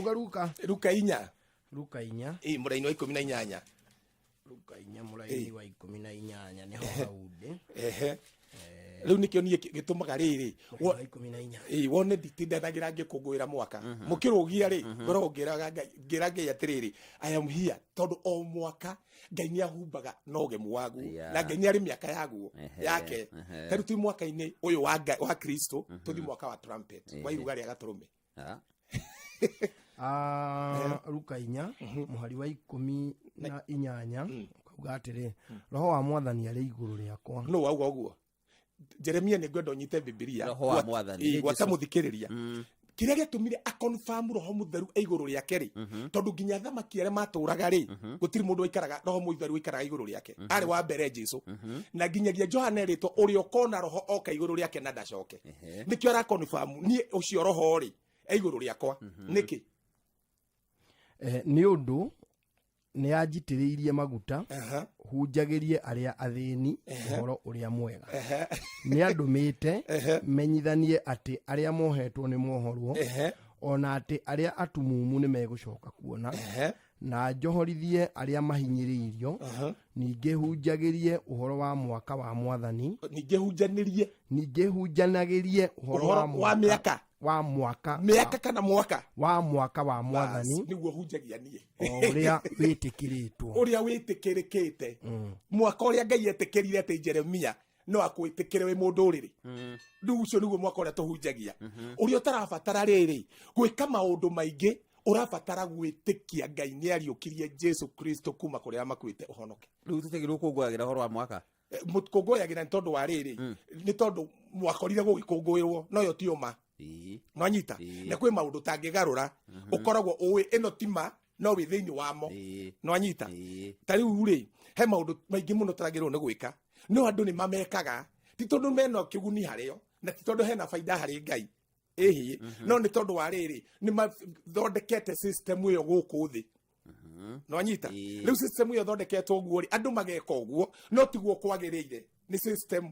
Wauga Luka? Luka 4. Luka 4. Ĩ, mũraini wa 18. Luka 4 mũraini wa 18 nĩho hau ndĩ. Ehe, rĩu nĩkĩo niĩ gĩtũmaga rĩrĩ Mũraini wa 18. Ĩ, wone nditindanagĩra ngĩkũngũĩra mwaka mũkĩrũgia rĩ, ngoragwo ngĩraga Ngai, ngĩra Ngai atĩrĩrĩ, "I am here," tondũ o mwaka Ngai nĩ ahumbaga na ũgemu waguo, na Ngai nĩ arĩ mĩaka yaguo yake. Ta rĩu twĩ mwaka-inĩ ũyũ wa Ngai, wa Kristo, tũthi mwaka wa trumpet, wa iruga rĩa gatũrũme. Ah, Luka 4 mũhari wa 18 ũkauga atĩrĩ, "Roho wa Mwathani arĩ igũrũ rĩakwa." No wauga ũguo, Jeremia, nĩ ngwenda ũnyite Bibilia. Roho wa Mwathani. Ĩ, gwata mũthikĩrĩria kĩrĩa gĩatũmire aconfirm Roho Mũtheru e igũrũ rĩake rĩ, tondũ nginya thamaki arĩa matũraga rĩ, gũtirĩ mũndũ waikaraga Roho Mũtheru waikaraga igũrũ rĩake, arĩ wa mbere Jesu, na nginyagia Johana erĩtwo ũrĩa ũkona Roho oka igũrũ rĩake na ndacoke. Nĩkĩo araconfirm, niĩ ũcio Roho rĩ e igũrũ rĩakwa nĩkĩ? Nĩ ũndũ nĩ anjitĩrĩirie maguta hunjagĩrie arĩa athĩni ũhoro ũrĩa mwega, nĩ andũmĩte menyithanie atĩ arĩa mohetwo nĩ mohorwo, ona atĩ arĩa atumumu nĩ megũcoka kuona, na njohorithie arĩa mahinyĩrĩirio, ningĩ hunjagĩrie ũhoro wa mwaka wa Mwathani. Ningĩ hunjanĩrie. Ningĩ hunjanagĩrie ũhoro ũhoro wa mĩaka. Wa mwaka. Mĩaka kana mwaka? Wa mwaka wa Mwathani. Bas, nĩguo hunjagia niĩ. O ũrĩa wĩtĩkĩrĩtwo. Ũrĩa wĩtĩkĩrĩkĩte, mwaka ũrĩa Ngai etĩkĩrire atĩ Jeremia no akwĩtĩkĩre wĩ mũndũ ũrĩrĩ. Rĩu ũcio nĩguo mwaka ũrĩa tũhunjagia, ũrĩa ũtarabatara rĩrĩ gwĩka maũndũ maingĩ, ũrabatara gwĩtĩkia Ngai nĩ ariũkirie Jesu Kristo kuma kũrĩa makuĩte ũhonoke. Rĩu tũtigĩrwo kũngũyagĩra ũhoro wa mwaka. Mũkũngũyagĩra nĩ tondũ wa rĩrĩ, nĩ tondũ mwakorire gũgĩkũngũĩrwo, no yo ti ũma. Nwanyita? Na kwĩ maũndũ ũtangĩgarũra, ũkoragwo ũĩ ĩno ti ma no wĩ thĩinĩ wamo. Nwanyita? Ta rĩu rĩ, he maũndũ maingĩ mũno tũragĩrĩrwo nĩ gwĩka, no andũ nĩ mamekaga ti tondũ mena kĩguni harĩo na ti tondũ hena baida harĩ Ngai, ĩhĩ, no nĩ tondũ wa rĩrĩ, nĩ mathondekete system ĩyo gũkũ thĩ. Nwanyita? Rĩu system ĩyo ĩthondeketwo ũguo rĩ, andũ mageka ũguo, no tiguo kwagĩrĩire, nĩ system.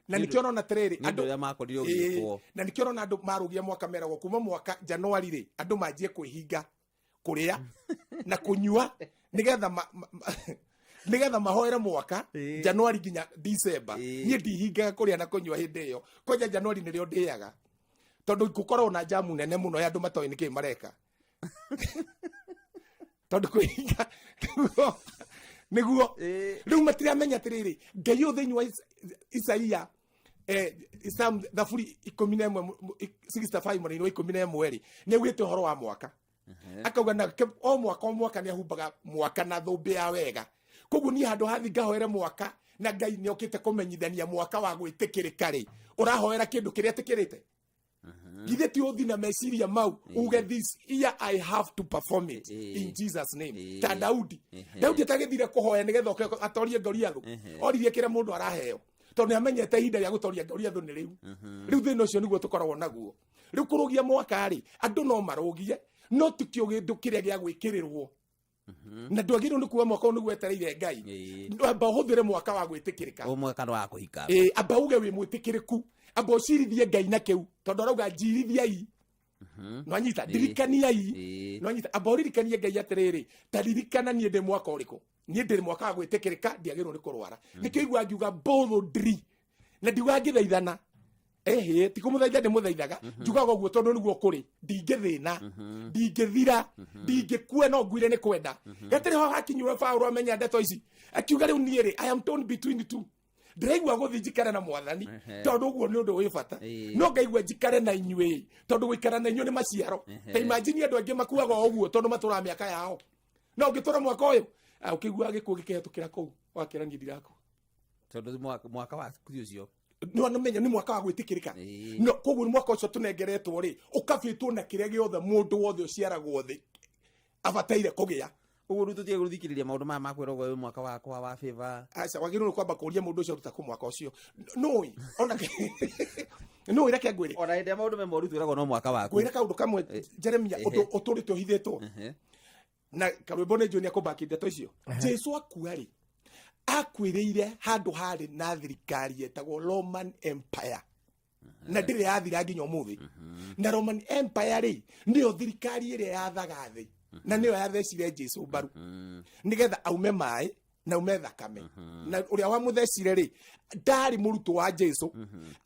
Na nĩkĩo ũrona atĩrĩrĩ, Nĩ ũndũ ũrĩa makorire ũgĩkwo. Na nĩkĩo ũrona andũ marũgia mwaka meragwo kuma mwaka Januari rĩ, andũ manjie kwĩhinga kũrĩa na kũnyua nĩgetha nĩgetha mahoere mwaka, Januari nginya December. Niĩ ndihingaga kũrĩa na kũnyua hĩndĩ ĩyo, kwanja Januari nĩrĩo ndĩaga, tondũ gũkoragwo na jamu nene mũno ya andũ matoĩ nĩkĩ mareka, tondũ kwĩhinga nĩguo rĩu matiramenya atĩrĩrĩ, Ngai ũyũ thĩinĩ wa Isaia, Thaburi 11, 65 mũraini wa 11 rĩ, nĩ augĩte ũhoro wa mwaka, akauga na o mwaka o mwaka nĩ ahumbaga mwaka na thũmbĩ ya wega. Koguo niĩ handũ hathi ngahoere mwaka na Ngai nĩ okĩte kũmenyithania mwaka wa gwĩtĩkĩrĩka rĩ, ũrahoera kĩndũ kĩrĩa etĩkĩrĩte, githĩ ti ũthi na meciria mau uge, "This year I have to perform it in Jesus' name," ta Daudi. Daudi atagĩthire kũhoya nĩgetha oke atorie Goliathu, oririe kĩrĩa mũndũ araheo, tondũ nĩ amenyete ihinda rĩa gũtoria Goliathu nĩ rĩu. Rĩu thĩna ũcio nĩguo tũkoragwo naguo. Rĩu kũrũgia mwaka rĩ, andũ no marũgie, no ti kĩo kĩndũ kĩrĩa gĩa gwĩkĩrĩrwo, na ndwagĩrĩirwo nĩ kuga mwaka ũyũ nĩguo wetereire Ngai. Amba ũhũthĩre mwaka wa gwĩtĩkĩrĩka. Ũyũ mwaka nĩ wa kũhika. Ĩ, amba uge wĩ mwĩtĩkĩrĩku, amba ũcirithie Ngai na kĩu, tondũ arauga njirithiai. Nwanyita? Ndirikaniai. Nwanyita? Amba ũririkanie Ngai atĩrĩrĩ, ta ririkana niĩ ndĩ mwaka ũrĩkũ, niĩ ndĩ mwaka wa gwĩtĩkĩrĩka, ndiagĩrĩirwo nĩ kũrwara. Nĩkĩo igua ngiuga boldly na ndiuga ngĩthaithana, ehĩ, ti kũmũthaitha ndĩmũthaithaga, njugaga ũguo tondũ nĩguo kũrĩ. Ndingĩthĩna, ndingĩthira, ndingĩkua, no nguire nĩ kwenda. Gatirĩ ho hakinyire Paũlũ amenya ndeto ici, akiuga, "Rĩu niĩ rĩ, I am torn between two. Ndĩraigua gũthiĩ njikare na Mwathani, tondũ ũguo nĩ ũndũ wĩ bata, no ngaigua njikare na inyuĩ, tondũ gũikara na inyuĩ nĩ maciaro." Ta imagine andũ aingĩ makuaga o ũguo tondũ matũraga mĩaka yao, no ũngĩtũra mwaka ũyũ, ũkĩiguaga gĩkuũ gĩkĩhetũkĩra kũu, wakĩra, "Niĩ ndirakua." Tondũ mwaka wa kuthi ũcio. Nĩwamenya nĩ mwaka wa gwĩtĩkĩrĩka. No koguo nĩ mwaka ũcio tũnengeretwo rĩ, ũkabĩtwo na kĩrĩa gĩothe mũndũ wothe ũciaragwo thĩ abataire kũgĩa. Ũguo rĩu tũtige gũthikĩrĩria maũndũ maya makwĩrwo ũyũ mwaka wakwa wa favor. Aca, wagĩrĩirwo nĩ kwamba kũria mũndũ ũcio aruta kũ mwaka ũcio. Nũĩ ona nũĩ, reke ngwĩre. Ona hĩndĩ ĩrĩa maũndũ me moru twĩragwo no mwaka waku. Ngwĩre kaũndũ kamwe, Jeremia, ũndũ ũtũrĩte ũhithĩtwo na karwĩmbo nĩ njũĩ nĩ akũmbaki ndeto icio. Jesu akua rĩ, akuĩrĩire handũ harĩ na thirikari yetagwo Roman Empire. Na ndĩrĩ yathira nginya ũmũthĩ. Na Roman Empire rĩ, nĩyo thirikari ĩrĩa yathaga thĩ, na nĩyo yathecire Jesu mbaru nĩgetha aume maĩ na aume thakame. Na ũrĩa wamũthecire rĩ, ndarĩ mũrutwo wa Jesu,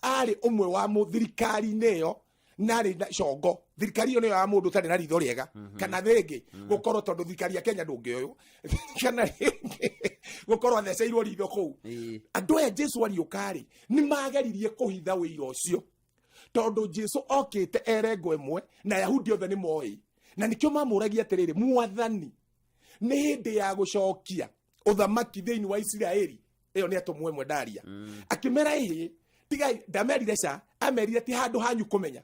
arĩ ũmwe wa thirikari-inĩ ĩyo, narĩ na congo. Thirikari ĩyo nĩyo ya mũndũ ũtarĩ na ritho rĩega, kana rĩngĩ gũkorwo tondũ thirikari ya Kenya ndũngĩoywo, kana rĩngĩ gũkorwo atheceirwo ritho kũu. Andũ aya Jesu ariũka rĩ, nĩ mageririe kũhitha wĩira ũcio, tondũ Jesu okĩte erengo ĩmwe na Yahudi othe nĩ moĩ, na nĩkĩo mamũragia atĩrĩrĩ, "Mwathani, nĩ hĩndĩ ya gũcokia ũthamaki thĩinĩ wa Isiraeli?" Ĩyo nĩ atũmwo ĩmwe ndaria. Akĩmera, "Ĩhĩ, tigai." Ndamerire ca, amerire, "Ti handũ hanyu kũmenya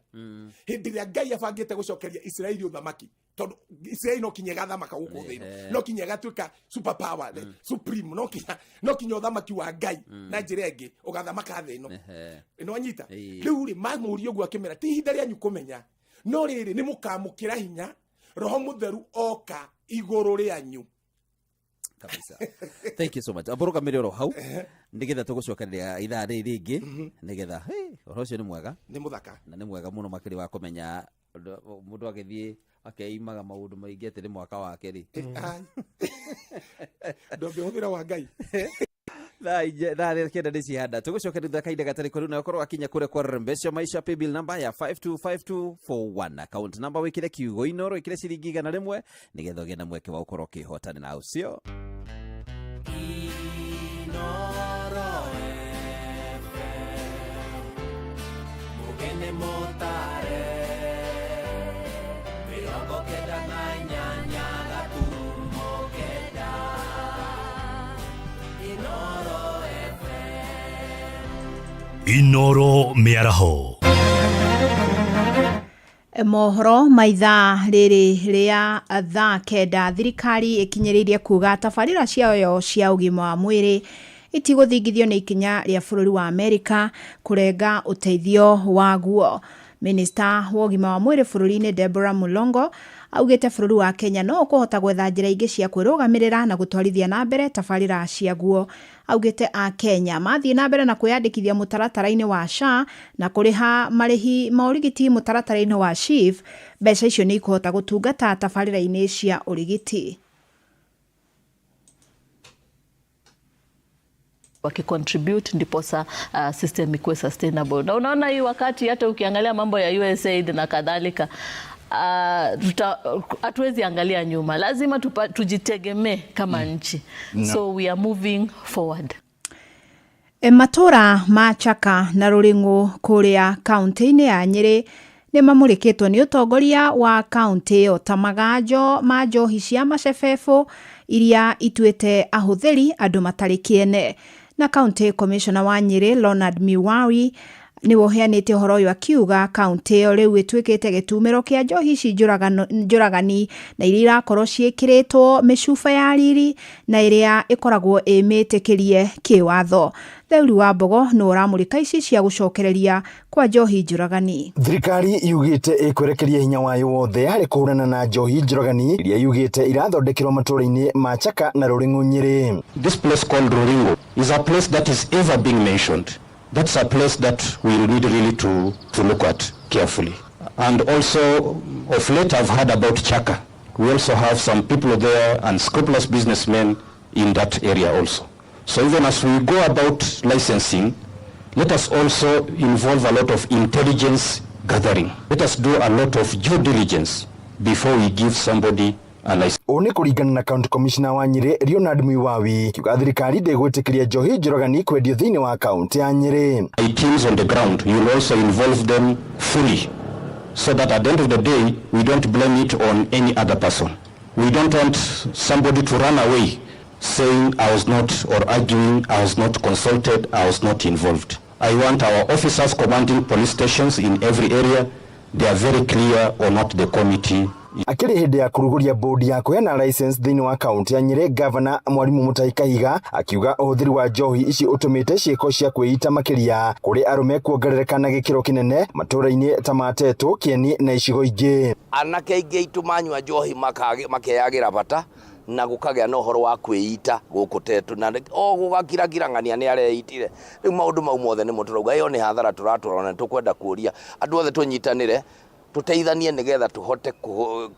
hĩndĩ ĩrĩa Ngai abangĩte gũcokeria Isiraeli ũthamaki," tondũ Isiraeli no kinya ĩgathamaka gũkũ thĩ ĩno, no kinya ĩgatuĩka super power, the supreme, no kinya ũthamaki wa Ngai na njĩra ĩngĩ ũgathamaka thĩ ĩno. Ĩno anyita. Rĩu rĩ, mamũria ũguo, akĩmera, "Ti ihinda rĩanyu kũmenya, no rĩrĩ, nĩ mũkamũkĩra hinya Roho Mũtheru oka igũrũ rĩanyu." Kabisa, thank you so much. Ambũrũgamĩre oro hau nĩgetha tũgũcokereria ithaa rĩrĩ rĩngĩ, nĩgetha, hey, ũhoro ũcio nĩ mwega. Nĩ mũthaka. Na nĩ mwega mũno makĩria wa kũmenya mũndũ agĩthiĩ akeimaga maũndũ maingĩ atĩ nĩ mwaka wake rĩ. Ai. Ndũngĩhũthĩra wa Ngai. Thaa 9 nĩ cihanda, tũgũcokeria kahinda gatarĩ kũrĩ na ũkorwo akinya kũrĩa kwa Rembesha Maisha, paybill number ya 525241, account number wĩkĩre kiugo Inoro, wĩkĩre ciringi 100 nĩgetha ũgĩe na mweke wa gũkorwo ũkĩhotana na ũcio. Inoro FM, mugene motare, 98.9. Inoro FM. Inoro Mĩaraho. Mohoro ma ithaa rĩrĩ rĩa thaa 9. Thirikari ĩkinyĩrĩirie kuga tabarĩra ciayo cia ũgima wa mwĩrĩ itigũthingithio nĩ ikinya rĩa bũrũri wa Amerika kũrenga ũteithio waguo. Minista wa ũgima wa mwĩrĩ bũrũri-inĩ Deborah Mulongo augĩte bũrũri wa Kenya no ũkũhota gwetha njĩra ingĩ cia kwĩrũgamĩrĩra na gũtwarithia na mbere tabarĩra ciaguo. Augĩte a Kenya mathiĩ na mbere na kwĩyandĩkithia mũtaratara-inĩ wa SHA na kũrĩha marĩhi ma ũrigiti mũtaratara-inĩ wa SHIF, mbeca icio nĩ ikũhota gũtungata tabarĩra-inĩ cia ũrigiti. Wakicontribute ndiposa system ikuwe sustainable. Na unaona hii wakati hata ukiangalia mambo ya USAID na kadhalika, hatuwezi angalia nyuma, lazima tujitegemee kama nchi. So we are moving forward. Matũra ma Chaka na Rũrĩng'ũ kũrĩa kaunti-inĩ ya Nyĩrĩ nĩ mamũrĩkĩtwo nĩ ũtongoria wa kaunti ĩyo ta maganjo ma njohi cia macebebũ iria ituĩte ahũthĩri andũ matarĩ kĩene. Na county commissioner wa Nyĩrĩ Leonard Miwawi nĩwe ũheanĩte ũhoro ũyũ, akiuga kaunti ĩyo rĩu ĩtuĩkĩte gĩtumĩro kĩa njohi ici njũragani na iria irakorwo ciĩkĩrĩtwo mĩcuba ya riri na ĩrĩa ĩkoragwo ĩmĩtĩkĩrie kĩwatho. Theuri wa Mbogo nĩwe ũramũrĩka ici cia gũcokereria kwa njohi njũragani. Thirikari yugĩte ĩkwerekeria hinya wayo wothe harĩ kũhũrana na njohi njũragani iria yugĩte irathondekerwo matũũra-inĩ ma Chaka na Rũrĩng'ũ Nyĩrĩ. This place called Ruringu is a place that is ever being mentioned. That's a place that we need really to look at carefully. And also, of late I've heard about Chaka. We also have some people there and scrupulous businessmen in that area also. So even as we go about licensing, let us also involve a lot of intelligence gathering. Let us do a lot of due diligence before we give somebody a license. Ũũ nĩ kũringana na county commissioner wa Nyĩrĩ Leonard Mwiwawi kiuga thirikari ndĩgwĩtĩkĩria njohi njũragani kwendio thĩinĩ wa kaunti ya Nyĩrĩ. My teams on the ground, you will also involve them fully so that at the end of the day, we don't blame it on any other person. We don't want somebody to run away saying I was not, or arguing I was not consulted, I was not involved. I want our officers commanding police stations in every area, they are very clear on what the committee Akĩrĩ hĩndĩ ya kũrugũria bodi ya kũheana license thĩinĩ wa kaunti ya Nyĩrĩ, gavana Mwarimũ Mutahi Kahiga akiuga ũhũthĩri wa njohi ici ũtũmĩte ciĩko cia kwĩita makĩria kũrĩ arũme kuongerereka na gĩkĩro kĩnene matũũra-inĩ ta ma Tetũ, Kĩeni na icigo ingĩ. Anake aingĩ aitũ manyua njohi makeyagĩra bata. Na gũkagĩa na ũhoro wa kwĩita gũkũ Tetu, na o gũgakirakirang'ania nĩ areitire. Rĩu maũndũ mau mothe nĩmo tũrauga ĩyo nĩ hathara tũratwara, na tũkwenda kũria andũ othe tũnyitanĩre, tũteithanie nĩgetha tũhote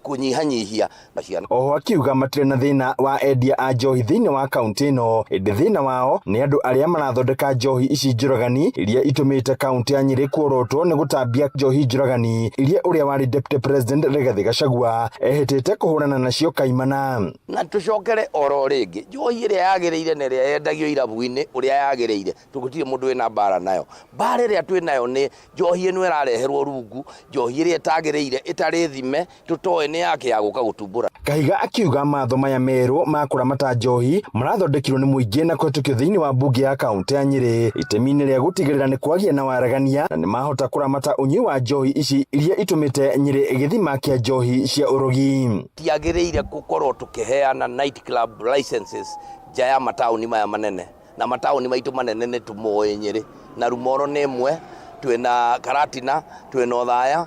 kũnyihanyihia ciana. Oho akiuga matirĩ na thĩna wa endia a njohi thĩinĩ wa kaunti ĩno, ĩndĩ thĩna wao nĩ andũ arĩa marathondeka njohi ici njũragani iria itũmĩte kaunti ya Nyĩrĩ kuorotwo nĩ gũtambia njohi njũragani iria ũrĩa warĩ Deputy President Rigathĩ Gachagua ehĩtĩte kũhũrana nacio kaimana. Na tũcokere oro rĩngĩ, njohi ĩrĩa yagĩrĩire na ĩrĩa yendagio irabu-inĩ ũrĩa yagĩrĩire, tũgũtirĩ mũndũ wĩna mbara nayo. Mbara ĩrĩa twĩ nayo nĩ njohi ĩno ĩrareherwo rungu, njohi ĩrĩa ĩtagĩrĩire, ĩtarĩ thime, tũtoĩ nĩ yake ya gũka gũtumbũra. Kahiga akiuga matho maya merũ ma kũramata njohi marathondekirwo nĩ mũingĩ na kũhetũkio thĩinĩ wa mbunge ya kaunti ya Nyĩrĩ itemi-inĩ rĩa gũtigĩrĩra nĩ kwagĩa na waragania na nĩ mahota kũramata ũnyui wa njohi ici iria itũmĩte Nyĩrĩ gĩthima kĩa njohi cia ũrogi. Tiagĩrĩire gũkorwo tũkĩheana night club licenses nja ya mataũni maya manene, na mataũni maitũ manene nĩ tũmoĩ Nyĩrĩ na Rumoro nĩ ĩmwe, twĩna Karatina, twĩna Othaya,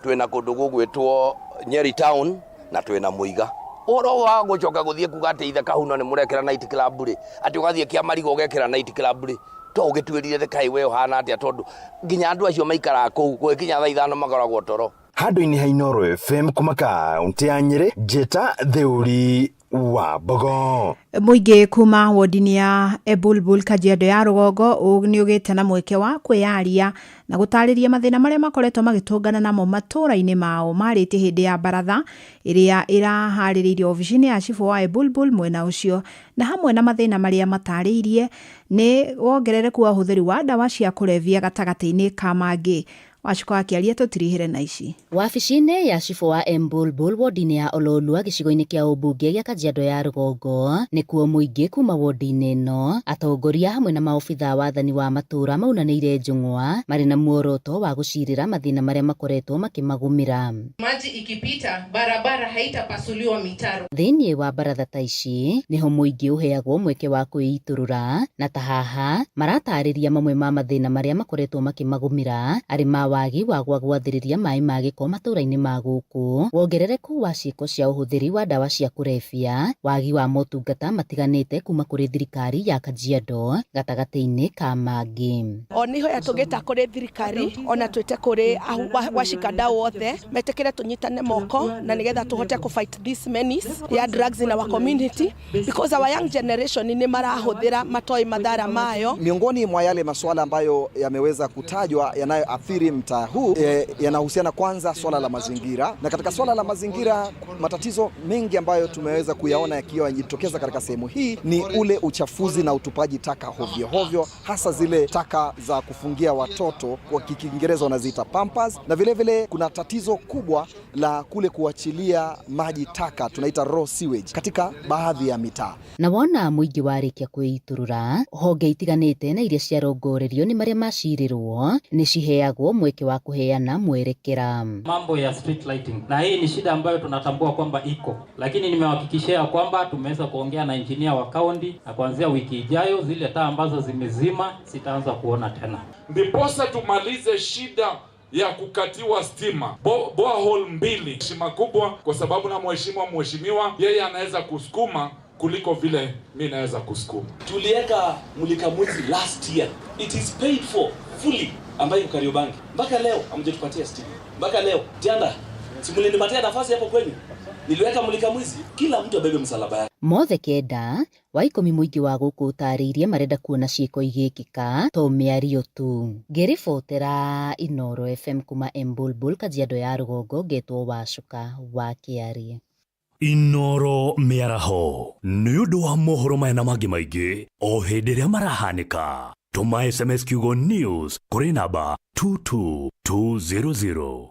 twĩna kũndũ gũgwĩtwo Nyeri town na twĩna Mũiga. Ũhoro wa gũcoka gũthiĩ kuga atĩ ithe Kahuno nĩ mũrekĩra night club rĩ, atĩ ũgathiĩ Kĩamariga ũgekĩra night club rĩ, to ũgĩtuĩrire kaĩ we ũhana atĩa, tondũ nginya andũ acio maikaraga kũu gũgĩkinya thaa 5 makoragwo toro. Handũ-inĩ ha Inooro FM kuma kaunti ya Nyĩrĩ, Njĩta Theuri wa Mbogo. Mũingĩ kuma wodi-inĩ ya Ebulbul Kajiado ya rũgongo nĩ ũgĩte na mweke wa kwĩyaria na gũtarĩria mathĩna marĩa makoretwo magĩtũngana namo matũũra-inĩ mao marĩtie hĩndĩ ya baratha ĩrĩa ĩraharĩrĩirio obici-inĩ ya cibũ wa Ebulbul mwena ũcio, na hamwe na mathĩna marĩa matarĩirie nĩ wongerereku wa ũhũthĩri wa ndawa cia kũrebia gatagatĩ-inĩ ka mangĩ. Waciko akĩaria tũtirihĩre na ici. Wabici-inĩ ya cibũ wa Embulbul wodi-inĩ ya Ololua gĩcigo-inĩ kĩa ũmbunge gĩa Kajiado ya rũgongo nĩkuo mũingĩ kuma wodi-inĩ ĩno atongoria hamwe na maobitha wathani wa matũũra maunanĩire njũng'wa marĩ na muoroto wa gũcirĩra mathĩna marĩa makoretwo makĩmagũmĩra. Maji ikipita barabara haitapasuliwa mitaro. Thĩinĩ wa baratha ta ici nĩho mũingĩ ũheagwo mweke wa kwĩitũrũra, na ta haha maratarĩria mamwe ma mathĩna marĩa makoretwo makĩmagũmĩra arĩ ma wagi wa gwathĩrĩria maĩ ma gĩko matũũra-inĩ ma gũkũ, wongerereku wa ciĩko cia ũhũthĩri wa ndawa cia kũrebia, wagi wa motungata matiganĩte kuma kũrĩ thirikari ya Kajiado gatagatĩ-inĩ ka mangĩ. O nĩ ihoya tũngĩta kũrĩ thirikari ona twĩte kũrĩ washikadau othe metĩkĩre tũnyitane moko na nĩgetha tũhote kũ fight this menace ya drugs in our community because our young generation nĩ marahũthĩra matoi madhara mayo. Miongoni mwa yale masuala ambayo yameweza kutajwa yanayoathiri mtaa huu yanahusiana kwanza swala la mazingira, na katika swala la mazingira matatizo mengi ambayo tumeweza kuyaona yakiwa yanajitokeza katika sehemu hii ni ule uchafuzi na utupaji taka hovyo hovyo, hasa zile taka za kufungia watoto, kwa Kiingereza wanaziita pampers, na vile vile kuna tatizo kubwa la kule kuachilia maji taka tunaita raw sewage katika baadhi ya mitaa. Na wona mũingĩ warĩkia kwĩitũrũra honge itiganĩte na iria ciarongorerio nĩ marĩa macirirwo nĩ ciheagwo mweke wa kuheana mwerekera. Mambo ya street lighting, na hii ni shida ambayo tunatambua kwamba iko, lakini nimewahakikishia kwamba tumeweza kuongea na engineer wa county na kuanzia wiki ijayo zile taa ambazo zimezima sitaanza kuona tena. Ndiposa tumalize shida ya kukatiwa stima. Borehole 2 heshima kubwa, kwa sababu na mheshimiwa yeye anaweza kusukuma kuliko vile mimi naweza kusukuma. Tuliweka mulika mwizi last year, it is paid for fully, ambayo iko Kariobangi. Mpaka leo hamjatupatia stima. Mpaka leo Tianda, si mlinipatia nafasi hapo kwenu? Niliweka mulika mwizi, kila mtu abebe msalaba yake. Mothe kenda wa 10 mũingĩ wa gũkũ ũtarĩirie marenda kuona ciĩko igĩkĩka to mĩario tu. Ngĩribotera Inooro FM kuma Embulbul Kajiado ya rũgongo ngetwo Wacuka wa Kĩarie. Inooro mĩaraho nĩ ũndũ wa mohoro maya na mangĩ maingĩ o hĩndĩ ĩrĩa marahanĩka. Tũma SMS kiugo news kũrĩ namba 22200.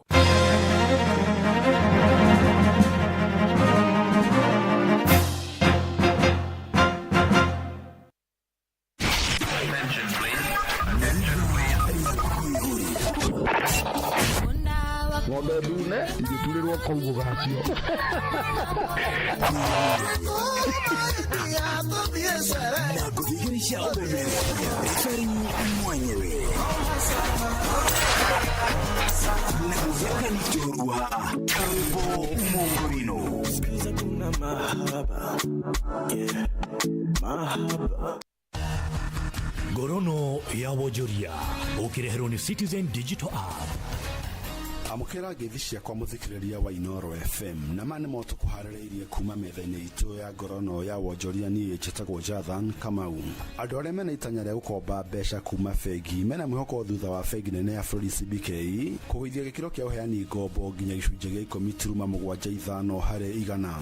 Ng'ombe ndune igĩturĩrwo kũu rũracio. Na kudhihirisha refari mwenyewe na kuveka ni chorwa Kambo Mongorino. Mahaba, yeah, mahaba. Ngorono ya wonjoria ũkĩreherwo nĩ Citizen Digital App. Amũkĩra ngeithi ciakwa mũthikĩrĩria wa Inoro FM na ma nĩmo tũkũharĩrĩirie kuma metha-inĩ itũ ya ngorono ya wonjoria. Niĩ njĩtagwo Jathan Kamau. Andũ arĩa mena itanya rĩa gũkomba mbeca kuma bengi mena mwĩhoko thutha wa bengi nene ya bũrũri CBK kũgũithia gĩkĩro kĩa ũheani ngombo nginya gĩcunjĩ gĩa 10.75 harĩ igana.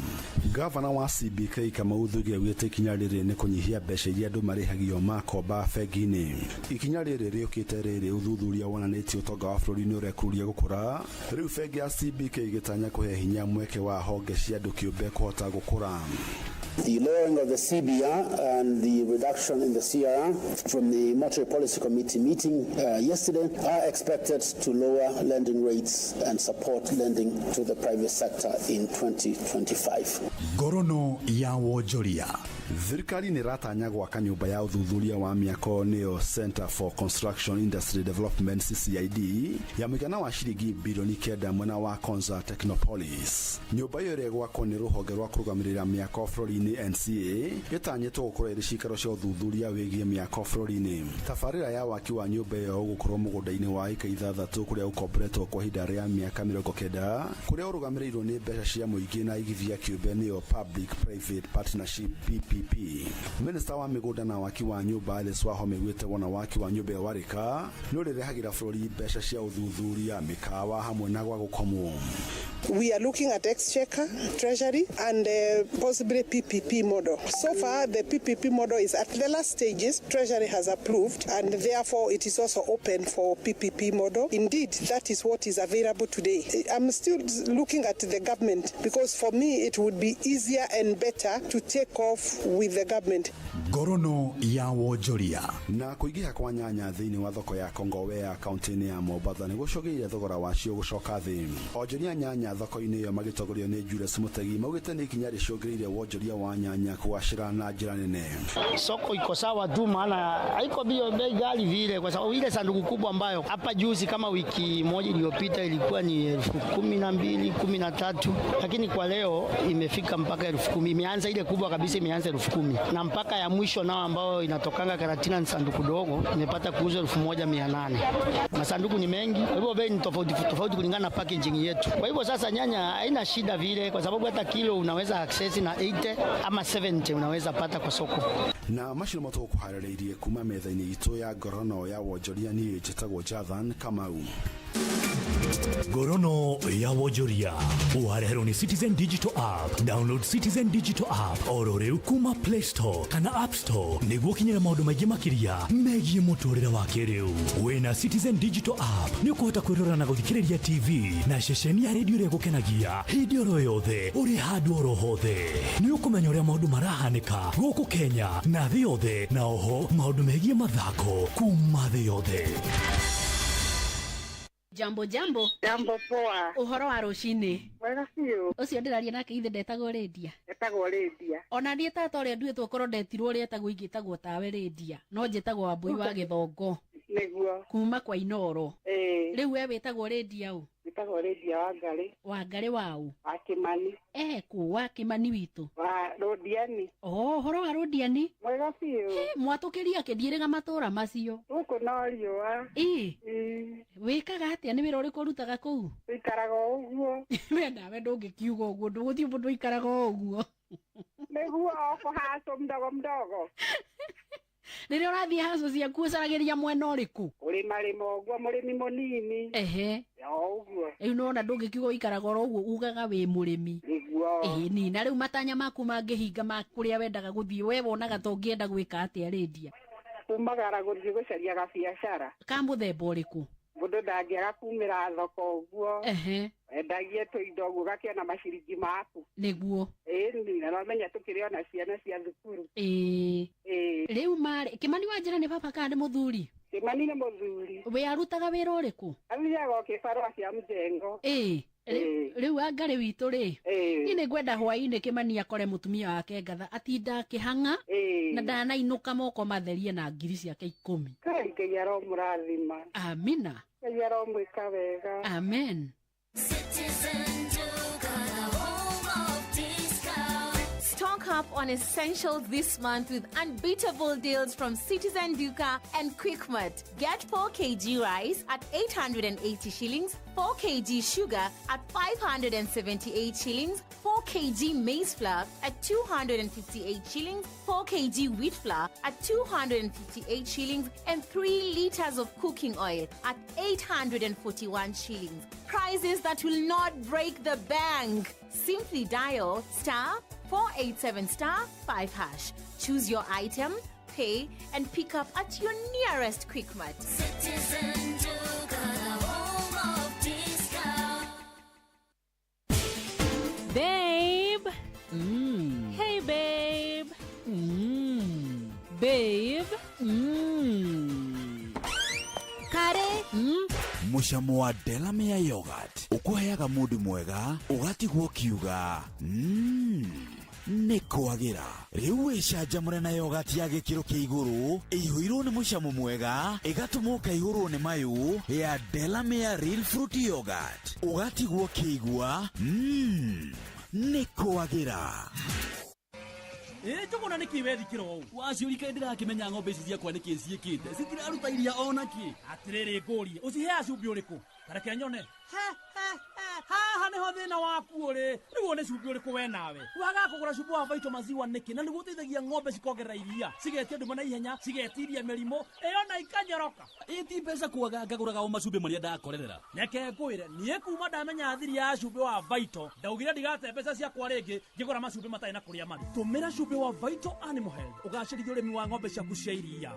Gavana wa CBK Kamau Thuge augĩte ikinya rĩrĩ nĩ kũnyihia mbeca iria andũ marĩhagio makomba bengi-inĩ. Ikinya rĩrĩ rĩũkĩte rĩrĩ ũthuthuria wonanĩtie ũtonga wa bũrũri nĩ ũrekururia gũkũra. Rĩu bengi ya CBK ĩgĩtanya kũhe hinya mweke wa honge cia andũ kĩũmbe kũhota gũkũra. The lowering of the CBR and the reduction in the CRR from the Monetary Policy Committee meeting yesterday are expected to lower lending rates and support lending to the private sector in 2025. Ngorono ya wonjoria. Thirikari nĩ ĩratanya gwaka nyũmba ya ũthuthuria wa mĩako, nĩyo Center for Construction Industry Development, CCID, ya mũigana wa ciringi birioni 9 mwena wa Konza Technopolis. Nyũmba ĩyo ĩrĩa ĩgwakwo nĩ rũhonge rwa kũrũgamĩrĩra mĩako bũrũri-inĩ NCA ĩtanyĩtwo gũkorwo ĩrĩ cikaro cia ũthuthuria wĩgiĩ mĩako bũrũri-inĩ. Tabarĩra ya waki wa nyũmba ĩyo ũgũkorwo mũgũnda-inĩ wa ĩka 6 kũrĩa ũkomboretwo kwa ihinda rĩa mĩaka 90, kũrĩa ũrũgamĩrĩirwo nĩ mbeca cia mũingĩ na aigithia kĩũmbe, nĩyo Public Private Partnership, PPP. Minista wa mĩgũnda na waki wa nyũmba Alice Wahome augĩte wona waki wa nyũmba ĩyo warĩka nĩ ũrĩrehagĩra bũrũri mbeca cia ũthuthuria, mĩkawa hamwe na gwa gũkomwo. We are looking at Exchequer, Treasury, and possibly PPP model. So far, the PPP model is at the last stages. Treasury has approved, and therefore it is also open for PPP model. Indeed, that is what is available today. I'm still looking at the government because for me it would be easier and better to take off with the government. Ngorono ya wonjoria. Na kũingĩha kwa nyanya thĩinĩ wa thoko ya Kongowea kaunti-inĩ ya Mombatha nĩ gũcũngĩrĩria thogora wacio gũcoka thĩ. Onjoria nyanya thoko-inĩ ĩyo magĩtongorio nĩ Julius Mũtegi maugĩte nĩ ikinya rĩcũngĩrĩirie wonjoria wa nyanya kũgacĩra na njĩra nene. Soko iko sawa tu, maana haiko bio bei ghali vile, kwa sababu ile sanduku kubwa ambayo hapa juzi kama wiki moja iliyopita ilikuwa ni 12,000, 13,000, lakini kwa leo imefika mpaka 10,000. Imeanza ile kubwa kabisa, imeanza 10,000 na mpaka ya mwisho nao ambao inatokanga Karatina ni sanduku dogo imepata kuuzwa 1,800. Masanduku ni mengi, kwa hivyo bei ni tofauti tofauti kulingana na packaging yetu. Kwa hivyo sasa nyanya haina shida vile, kwa sababu hata kilo unaweza access na 80 ama 70 unaweza pata kwa soko. Na macio nĩmo tũgũkũharĩrĩirie kuma metha-inĩ itũ ya ngorono ya wonjoria. Niĩ njĩtagwo Jathan Kamau. Ngorono ya wonjoria ũwareherwo nĩ Citizen Digital App. Download Citizen Digital App oro rĩu kuma Play Store kana App Store nĩguo ũkinyĩre maũndũ maingĩ makĩria megiĩ mũtũrĩre wa kĩrĩu. Wĩna Citizen Digital App nĩ ũkũhota kwĩrora na gũthikĩrĩria TV na ceceni ya redio ĩrĩa ĩgũkenagia hĩndĩ oro yothe ũrĩ handũ oro hothe. Nĩ ũkũmenya ũrĩa maũndũ marahanĩka gũkũ Kenya na thĩ yothe, na oho maũndũ megiĩ mathako kuma thĩ yothe. Jambo, jambo. Jambo, poa. Ũhoro wa rũcinĩ? Wega biũ. Ũcio ndĩraria nake ithe ndetagwo Rĩndia? Etagwo Rĩndia. Ona niĩ tata ũrĩa nduĩtwo korwo ndetirwo ũrĩa etagwo ingĩtagwo tawe Rĩndia, no njĩtagwo Wambũi wa Gĩthongo. Nĩguo. Kuma kwa Inoro. Ĩĩ. Rĩu we wĩtagwo Rĩndia ũ? Wĩtagwo Rĩndia wa Ngarĩ. Wa Ngarĩ waũ? Wa Kĩmani. Ekũ wa Kĩmani witũ? Wa Rũndiani. Oh, ũhoro wa Rũndiani? Mwega biũ. Mwatũkĩria akĩthiĩrĩga matũra macio. Gũkũ no riũa. Ĩ. Wĩkaga atĩa, nĩ wĩra ũrĩkũ ũrutaga kũu? Wĩikaraga o ũguo. We nawe ndũngĩkiuga ũguo, ndũgũthiĩ mũndũ ũikaraga o ũguo. Nĩguo, o kũhacwo mdogo mdogo. Rĩrĩa ũrathiĩ haco ciaku ũcaragĩria mwena ũrĩkũ? Ũrĩmarĩma ũguo, mũrĩmi mũnini. Ehe. O ũguo. Rĩu nĩwona ndũngĩkiuga ũikaraga oro ũguo, ugaga wĩ mũrĩmi. Nĩguo. Ĩni, na rĩu matanya maku mangĩhinga ma kũrĩa wendaga gũthiĩ, we wonaga ta ũngĩenda gwĩka atĩa, Rĩndia? Kumagara gũthiĩ gũcaria gabiacara. Ka mũthemba ũrĩkũ? Mũndũ ndangĩaga kumĩra thoko ũguo. Ehe. Endagie tũindo ũguo ũgakĩona maciringi maku. Nĩguo. Ĩni, na nomenya tũkĩrĩ ona ciana cia thukuru. Ĩĩ. Ĩĩ. Rĩu marĩ Kĩmani wa njĩra nĩ baba kana nĩ mũthuri? Kĩmani nĩ mũthuri. We arutaga wĩra ũrĩkũ? Athiaga o kĩbarũa kĩa mjengo. Ĩĩ. Rĩu Angarĩ witũ rĩ, niĩ nĩ ngwenda hwaĩ-inĩ Kĩmani akore mũtumia wake ngatha atinda akĩhang'a na ndanainũka moko matherie na ngiri ciake 10. Ngai, Ngai aromũrathima. Amina. Ngai aromwĩka wega. Amen. Citizen Duka, the home of discount. up on essentials this month with unbeatable deals from Citizen Duka and Quickmart. Get 4 kg rice at 880 shillings, 4 kg sugar at 578 shillings, 4 kg maize flour at 258 shillings, 4 kg wheat flour at 258 shillings, and 3 liters of cooking oil at 841 shillings. Prices that will not break the bank. Simply dial star 487 star 5 hash. Choose your item, pay, and pick up at your nearest Quickmart. Citizen Duka, the home of discount. Babe. Hey, babe. Babe. Kare. Mũcamo wa Delamere yogurt ũkũheaga mũndũ mwega ũgatigwo ũkiuga nĩ kwagĩra. Rĩu wĩcanjamũre na yogurt ya gĩkĩro kĩa igũrũ ĩihũirwo nĩ mũcamo mwega ĩgatũma ũkaihũrwo nĩ mayũ ya Delamere Real Fruit Yogurt ũgatigwo ũkĩigua nĩ kwagĩra. Ĩ njũgũna nĩkĩ wethikĩra ũũ? Waciũrika ndĩrakĩmenya ng'ombe ici ciakwa nĩkĩ ciĩkĩte citiraruta iria ona kĩ. Atĩrĩrĩ ngũrie, ũciheaga cumbĩ ũrĩkũ? Tareke nyone. He, he, he, haha nĩho thĩna waku ũrĩ. Rĩu ũyũ nĩ cumbĩ ũrĩkũ we nawe? Wagaga kũgũra cumbĩ wa Vital Maziwa nĩkĩ? Na nĩguo ũteithagia ng'ombe cikongerera iria, cigetia ndũme na ihenya, cigetiria mĩrimũ, ĩyo na ikanyoroka. Ĩ ti mbeca kwaga ngagũraga o macumbĩ marĩa ndakorerera. Reke ngwĩre, niĩ kuma ndamenya thiri ya cumbĩ wa Vital, ndaugire ndigate mbeca ciakwa rĩngĩ ngĩgũra macumbĩ matarĩ na kũrĩa marĩ. Tũmĩra cumbĩ wa Vital Animal Health ũgacĩrithie ũrĩmi wa ng'ombe ciaku cia iria.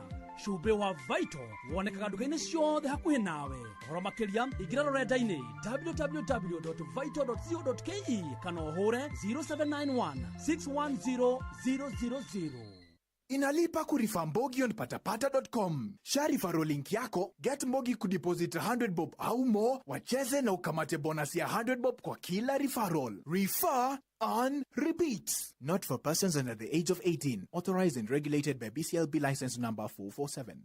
Cumbĩ wa Vital wonekaga nduka-inĩ ciothe hakuhĩ nawe. Ũhoro makĩria ingĩra rũrenda-inĩ www.vital.co.ke kana ũhũre 0791 610 000. Inalipa kurifa Mbogi on patapata.com. Share referral link yako, get Mbogi kudeposit 100 bob au more, wacheze na ukamate bonus ya 100 bob kwa kila referral. Refer on repeat. Not for persons under the age of 18. Authorized and regulated by BCLB license number 447.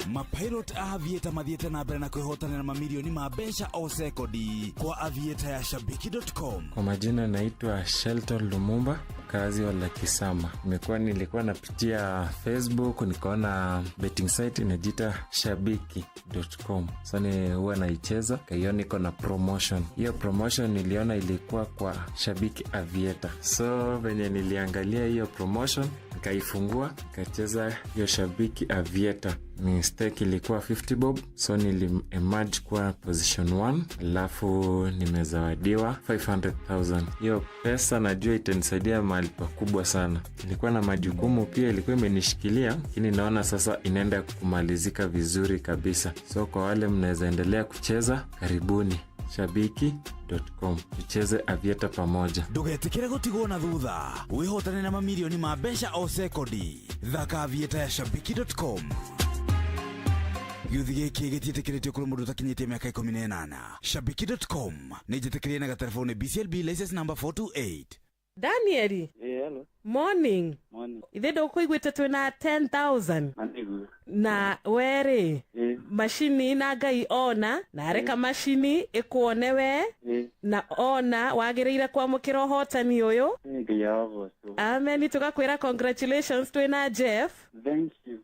Mapilot a Aviator mathiĩte na mbere na kwĩhotanĩra mamirioni ma mbeca o sekondi kwa Aviator ya shabiki.com. Kwa majina naitwa Shelton Lumumba, mkazi wa Lakisama. Nilikuwa napitia Facebook nikaona betting site inajiita shabiki.com. So ni huwa naicheza, kaiona iko na promotion. Hiyo promotion niliona ilikuwa kwa Shabiki Aviator. So venye niliangalia hiyo promotion, nikaifungua, nikacheza hiyo Shabiki Aviator. Ni stake ilikuwa 50 bob, so nili emerge kwa position 1, alafu nimezawadiwa 500,000. Hiyo pesa najua itanisaidia mahali pakubwa sana. Nilikuwa na majukumu pia, ilikuwa imenishikilia, lakini naona sasa inaenda kumalizika vizuri kabisa. So kwa wale mnaweza endelea kucheza, karibuni shabiki.com, tucheze Aviator pamoja. Ndũgetĩkĩre gũtigwo na thutha, wĩhotane na mamirioni ma mbeca o sekondi. Thaka Aviator ya shabiki.com. Gĩũthi gĩkĩ gĩtiĩtĩkĩrĩtio kũrĩ mũndũ ũtakinyĩtie mĩaka 18. Shabiki.com nĩ njĩtĩkĩrie na gatelefoni BCLB license number 428. Danieli. Hello. Morning. Morning. Ithe ndũkũiguĩte twĩna 10,000. Maniguo. Na werĩ macini na Ngai ona na areka macini ĩkuone we na ona wagĩrĩire kwamũkĩra ũhotani ũyũ. Ngai agocwo. Amen. Tũgakwĩra congratulations twĩna Jeff. Thank you.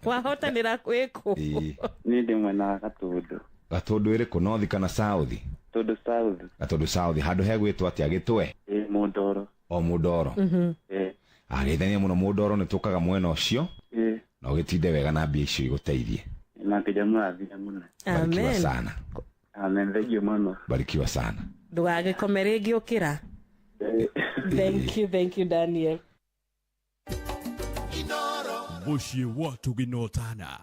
Wahotanĩra kwĩkũ? Niĩ ndĩ mwena wa Gatũndũ. Gatũndũ ĩrĩkũ, North kana South? Gatũndũ South. Gatũndũ South, handũ hegwĩtwo atĩa? Gĩtwe? Ĩ Mũndoro. O Mũndoro. Ageithania mũno Mũndoro, nĩ tũkaga mwena ũcio. Na ũgĩtinde wega na mbia icio igũteithie. Na Ngai amũrathime mũno. Barikiwa Amen. sana. Amen, thank you mũno. Barikiwa sana. Ndũgagĩkome rĩngĩ ũkĩra. Thank you, thank you Daniel. Mũciĩ wa tũginotana.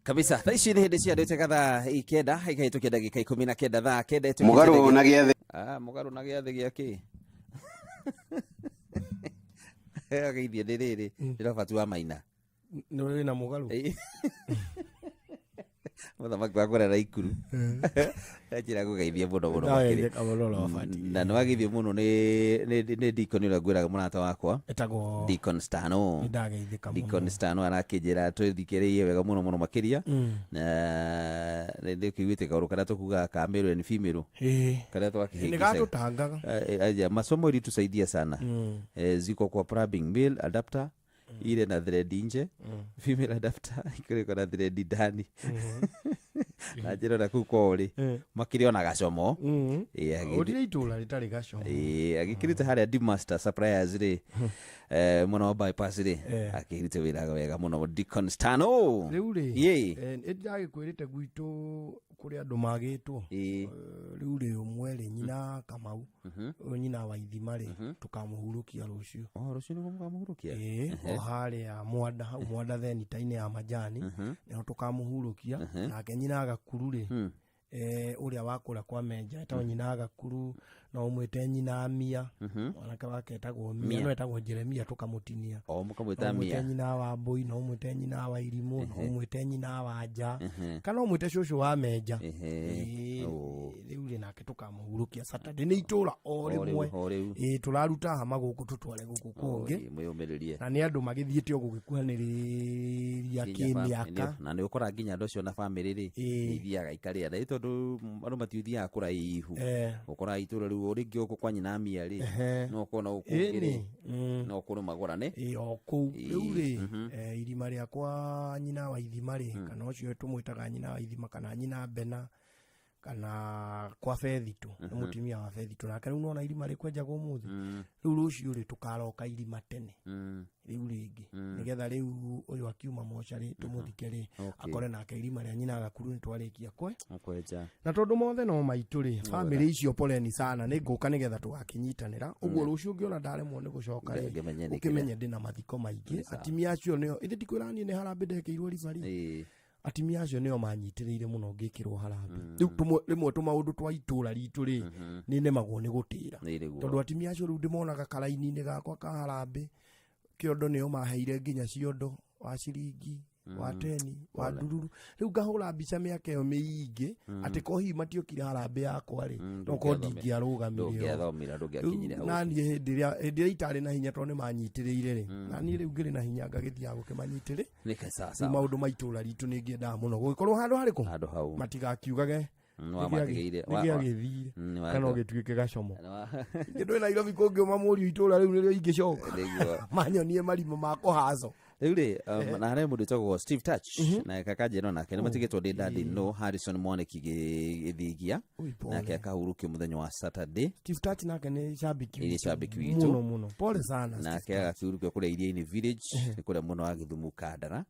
Kabisa thaa ici nĩ hĩndĩ ciandĩte gathaa 9 ikahĩtũkia ndagĩka 19 thaa 9 ĩtũkĩte Mũgarũ na gĩathĩ. Mũgarũ na gĩathĩ gĩa kĩ? Ageithie nĩ rĩrĩ nĩ Robert wa Maina. Nĩ ũrĩ na mũgarũ. Mũthamaki wa kũrĩa Naikuru. Njĩra gũgeithia mũno mũno makĩria. Ndageithĩka mũno Robert. Na nĩ wageithio mũno nĩ Deacon ũrĩa ngwĩraga mũrata wakwa. Etagwo Deacon Stano. Nĩndageithĩka mũno. Deacon Stano arakĩnjĩra twĩthikĩrĩirie wega mũno mũno makĩria. Na nĩkĩiguĩte kaũndũ karĩa tũkugaga ka male and female. Ĩĩ. Karĩa twakĩhĩngĩcaga. Nĩgatũtangaga. Masomo ilitusaidia sana. Ziko kwa plumbing male adapter ile na thread nje, female adapter iko na thread ndani. Na njĩra ona kũu kwao rĩ, makĩrĩ ona gacomo. Ĩĩ, Gũtirĩ itũra rĩtarĩ gacomo. Ĩĩ, agĩkĩrĩte harĩa Dmaster Suppliers rĩ, mwena wa bypass rĩ, akĩrĩte wĩra wega mũno Deacon Stano. Rĩu rĩ, Ĩĩ. Nĩndĩragĩkwĩrĩte gwitũ kũrĩ andũ magĩtwo. Rĩu rĩ, ũmwe rĩ, nyina Kamau, ũyũ nyina wa Ithima rĩ, tũkamũhurũkia rũciũ. Oh, rũciũ nĩguo mũkamũhurũkia? Ĩĩ, o harĩa Mwanda, hau Mwanda thenita-inĩ ya Majani, nĩho tũkamũhurũkia. Nake nyina Gakuru rĩ, ũrĩa wa kũrĩa kwa Menja, etagwo nyina Gakuru, no ũmwĩte nyina Mia, mwanake wake etagwo Mia, Mia. no etagwo Jeremia tũkamũtinia. O, mũkamwĩta No ũmwĩte Mia. nyina wa Mbũi, no ũmwĩte nyina wa Irimũ, no ũmwĩte nyina wa Nja, kana ũmwĩte cũcũ wa Menja. Ĩĩ, rĩu rĩ, nake tũkamũhurũkia Saturday. Nĩ itũra o O rĩu, rĩmwe. o rĩu. Ĩĩ, tũraruta hama gũkũ tũtware gũkũ kũngĩ. Mwĩyũmĩrĩrie. Na nĩ andũ magĩthiĩte o gũgĩkuhanĩrĩria Nginya kĩmĩaka. na nĩ ũkoraga nginya andũ acio na bamĩrĩ rĩ, nĩ ithiaga ikarĩa na nĩ tondũ andũ matithiaga kũraihu. Ũkoraga itũra rĩu rĩngĩ gũkũ kwa nyina Mia rĩ, no ũkona gũkũ Ĩĩ, ũngĩ rĩ, nĩ. no kũrĩ magũrane. Ĩĩ, o kũu. Rĩu rĩ, irima rĩa kwa nyina wa Ithima rĩ, kana ũcio tũmwĩtaga nyina wa Ithima kana nyina Bena, kana kwa Bethitũ, nĩ mũtumia wa Bethitũ. Nake rĩu nĩwona irima rĩkwenjagwo ũmũthĩ. Rĩu rũciũ rĩ, tũkaroka irima tene. Rĩu rĩngĩ. Nĩgetha rĩu ũyũ akiuma mocarĩ, tũmũthike rĩ, akore nake irima rĩa nyina Gakuru nĩtwarĩkia kwe. Kwenja. Na tondũ mothe no maitũ rĩ, bamĩrĩ icio poleni sana, nĩ ngũka nĩgetha tũgakĩnyitanĩra. Ũguo rũciũ ũngĩona ndaremwo nĩ gũcoka rĩ, Ngĩmenye nĩ ũkĩmenye ndĩna mathiko maingĩ. Nĩ sawa. Atimia acio nĩo, ĩndĩ ndikwĩra niĩ nĩ harambĩ ndekĩirwo ribari. Atimia acio nĩo manyitĩrĩire mũno ngĩkĩrwo harambĩ. Rĩu rĩmwe tũmaũndũ twa itũra ritũ rĩ, nĩ nemagwo nĩ gũtĩra. Nĩ nĩguo. Tondũ atimia acio rĩu ndĩmonaga karaini-inĩ gakwa ka harambĩ, kĩondo nĩo maheire nginya ciondo wa ciringi, wa teni, wa ndururu. Rĩu ngahũra mbica mĩaka ĩyo mĩingĩ, atĩ ko hihi matiokire harambĩ yakwa rĩ, no korwo ndingĩarũgamire ho. Ndũngĩathomire, ndũngĩakinyire hau. Naniĩ hĩndĩ ĩrĩa itarĩ na hinya tondũ nĩmanyitĩrĩire rĩ, naniĩ rĩu ngĩrĩ na hinya ngagĩthiaga gũkĩmanyitĩrĩ. Nĩ ka sawa Rĩu sawa. maũndũ ma itũra ritũ nĩ ngĩendaga mũno gũgĩkorwo handũ harĩkũ, Handũ hau. matigakiugage Nĩwamatigĩire. nĩgĩagĩthire kana ũgĩtuĩke gacomo. Nĩwa- Ingĩ ndwĩ Nairobi kũngĩũma mũriũ itũra rĩu nĩrĩo ingĩcoka. Nĩguo. Manyonie marima ma kũhaco. Rĩu rĩ, na harĩ mũndũ wĩtagwo Steve Touch na kakanjĩra nake nĩ matigĩtwo ndĩ daddy no Harrison Mwaniki Gĩthigia, nake akahurũkio mũthenya wa Saturday. Steve Touch nake nĩ shabiki Ĩĩ, witũ shabiki witũ. mũno mũno. Pole sana Steve Nake agakĩhurũkio kũrĩa Iria-inĩ Village, nĩ kũrĩa mwena wa Gĩthumu Kandara.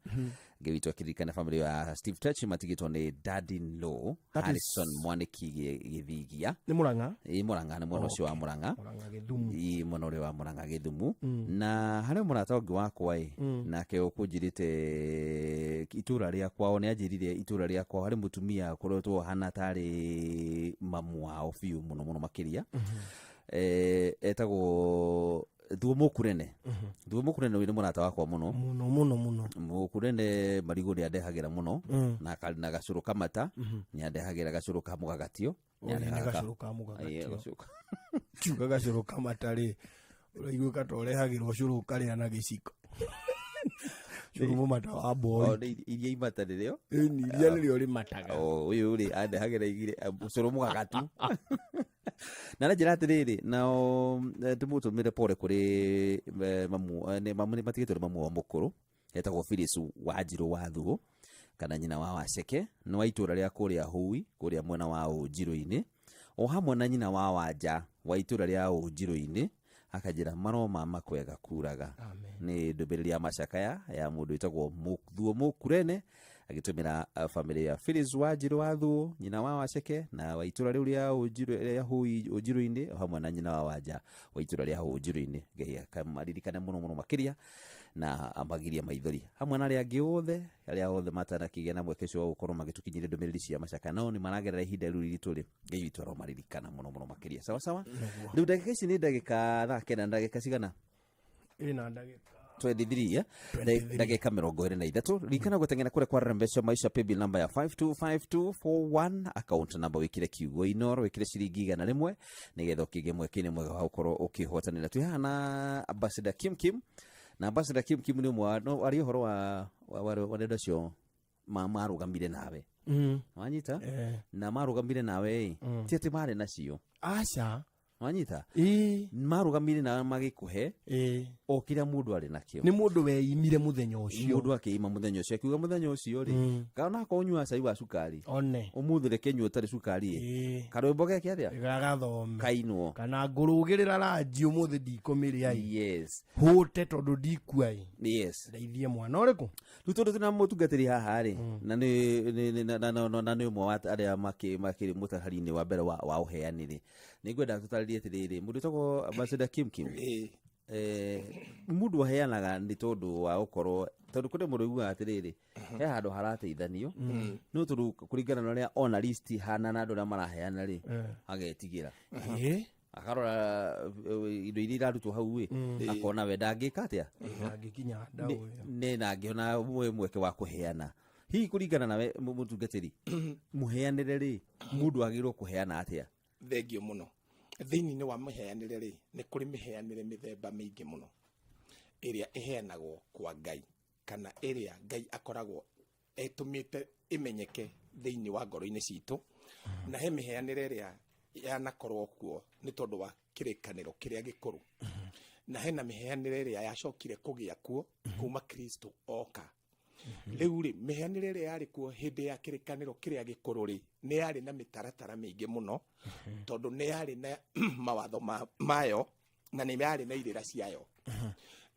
Ngai witũ akĩririkana bamĩrĩ ya Steve Touch matigĩtwo nĩ daddy no That is- Harrison Mwaniki Gĩthigia. Nĩ Mũrang'a? Ĩĩ, Mũrang'a, nĩ mwena ũcio wa Mũrang'a. Mũrang'a Gĩthumu. Ĩĩ, mwena ũrĩa wa Mũrang'a Gĩthumu. Na harĩ mũrata ũngĩ wakwa ĩ, nake ũkũnjĩrĩte itũra rĩa kwao, nĩ anjĩrire itũra rĩa kwao harĩ mũtumia ũkoretwo ahana tarĩ mamu wao biũ mũno mũno makĩria. Etagwo Thuo Mũkurene. Thuo Mũkurene ũyũ nĩ mũrata wakwa mũno. Mũno mũno mũno. Mũkurene marigũ nĩ andehagĩra mũno, na na gacũrũ kamata, nĩ andehagĩra gacũrũ ka mũgagatio. Ũyũ nĩ Nĩ gacũrũ ka mũgagatio. Ĩĩ, gacũrũ ka- Kiuga gacũrũ kamata rĩ, ũraiguĩka ta ũrehagĩrwo cũrũ ũkarĩa na gĩciko. Cũrũ mũmata wa O, mboi. nĩ iria imata nĩrĩo. Ĩni, iria nĩrĩo rĩmataga. O, ũyũ rĩ, andehagĩra igĩrĩ, cũrũ mũgagatu. Na njĩra atĩrĩrĩ, nao ndĩmũtũmĩre pole kũrĩ mamu, nĩ mamu, nĩ matigĩtwo nĩ mamu wa mũkũrũ, etagwo Phyllis Wanjirũ wa Thuo, kana nyina wa Waceke, nĩ wa itũra rĩa kũrĩa Hui, kũrĩa mwena wa Ũnjirũ-inĩ, o hamwe na nyina wa Wanja wa itũra rĩa Ũnjirũ-inĩ, akanjĩra maroma makwega kuraga. Nĩ ndũmĩrĩri ya macakaya ya mũndũ wĩtagwo Thuo Mũkurene, agĩtũmĩra bamĩrĩ ya Phyllis Wanjirũ wa Thuo, nyina wa Waceke, na wa itũra rĩu rĩa Ũnjirũ, rĩa Hui Ũnjirũ-inĩ, o hamwe na nyina wa Wanja wa itũra rĩa Ũnjirũ-inĩ. Ngai akamaririkane mũno mũno makĩria na amagirie maithori hamwe na arĩa angĩ othe, arĩa othe matanakĩgĩa na mweke ũcio wa gũkorwo magĩtũkinyĩria ndũmĩrĩri cia macakaya, nao nĩ maragerera ihinda rĩu iritũ rĩ, Ngai witũ aromaririkana mũno mũno makĩria. Sawa sawa. Nĩguo. Rĩu ndagĩka ici nĩ ndagĩka thaa kenda na ndagĩka cigana? Ĩna ndagĩka 23 ndagĩka 23. Ririkana gũteng'era kũrĩa kwa Rembesha Maisha, paybill number ya 525241, account number wĩkĩre kiugo Inoro, wĩkĩre ciringi 100 nĩgetha ũkĩgĩe mweke-inĩ mwega wa gũkorwo ũkĩhotanĩra. Twĩ haha na Ambassador Kim Kim, na Ambassador Kim Kim nĩ ũmwe wa no aria ũhoro wa andũ acio marũgamire nawe. Wanyita? Na marũgamire nawe ĩ, ti atĩ marĩ nacio. Aca. Wanyita? Ĩĩ. Marũgamire nawe magĩkũhe Ĩĩ. o kĩrĩa mũndũ arĩ nakĩo. Nĩ mũndũ weimire mũthenya ũcio. Mũndũ akĩima mũthenya ũcio, akiuga mũthenya ũcio rĩ, kana akorwo ũnyuaga cai wa cukari, one ũmũthĩ reke nyue ũtarĩ cukari ĩ. Karwĩmbo geke atĩa? Gagathome. Kainwo. Kana ngũrũgĩrĩra ranji ũmũthĩ ndikũmĩrĩa ĩ. Yes. Hũte tondũ ndikua ĩ. Yes. Ndeithie mwana ũrĩkũ? Rĩu tondũ twĩna mũtungatĩri haha rĩ, na nĩ ũmwe wa arĩa makĩrĩ mũtahari-inĩ wa mbere wa ũheani rĩ, nĩ ngwenda tũtarĩrie atĩrĩrĩ, mũndũ wĩtagwo Ambassador Kim Kim, mũndũ aheanaga nĩ tondũ wa gũkorwo, tondũ kũrĩ mũndũ ũiguaga atĩrĩrĩ, he handũ harateithanio, no tondũ kũringana na ũrĩa ona list hana na andũ arĩa maraheana rĩ, agetigĩra. Akarora indo iria irarutwo hau ĩ, akona we ndangĩka atĩa? Ndangĩkinya ndaũ ĩyo. Nĩ na angĩona mweke wa kũheana. Hihi kũringana nawe mũtungatĩri, mũheanĩre rĩ, mũndũ agĩrĩirwo kũheana atĩa? Thengio mũno. Thĩinĩ wa mĩheanĩre rĩ, nĩ kũrĩ mĩheanĩre mĩthemba mĩingĩ mũno ĩrĩa ĩheanagwo kwa Ngai, kana ĩrĩa Ngai akoragwo etũmĩte ĩmenyeke thĩinĩ wa ngoro-inĩ citũ. Na he mĩheanĩre ĩrĩa yanakorwo kuo nĩ tondũ wa kĩrĩkanĩro kĩrĩa gĩkũrũ, na hena mĩheanĩre ĩrĩa yacokire kũgĩa kuo kuma Kristo oka. Rĩu rĩ, mĩheanĩre ĩrĩa yarĩ kuo hĩndĩ ya kĩrĩkanĩro kĩrĩa gĩkũrũ rĩ, nĩ yarĩ na mĩtaratara mĩingĩ mũno, tondũ nĩ yarĩ na mawatho mayo na nĩ yarĩ na irĩra ciayo.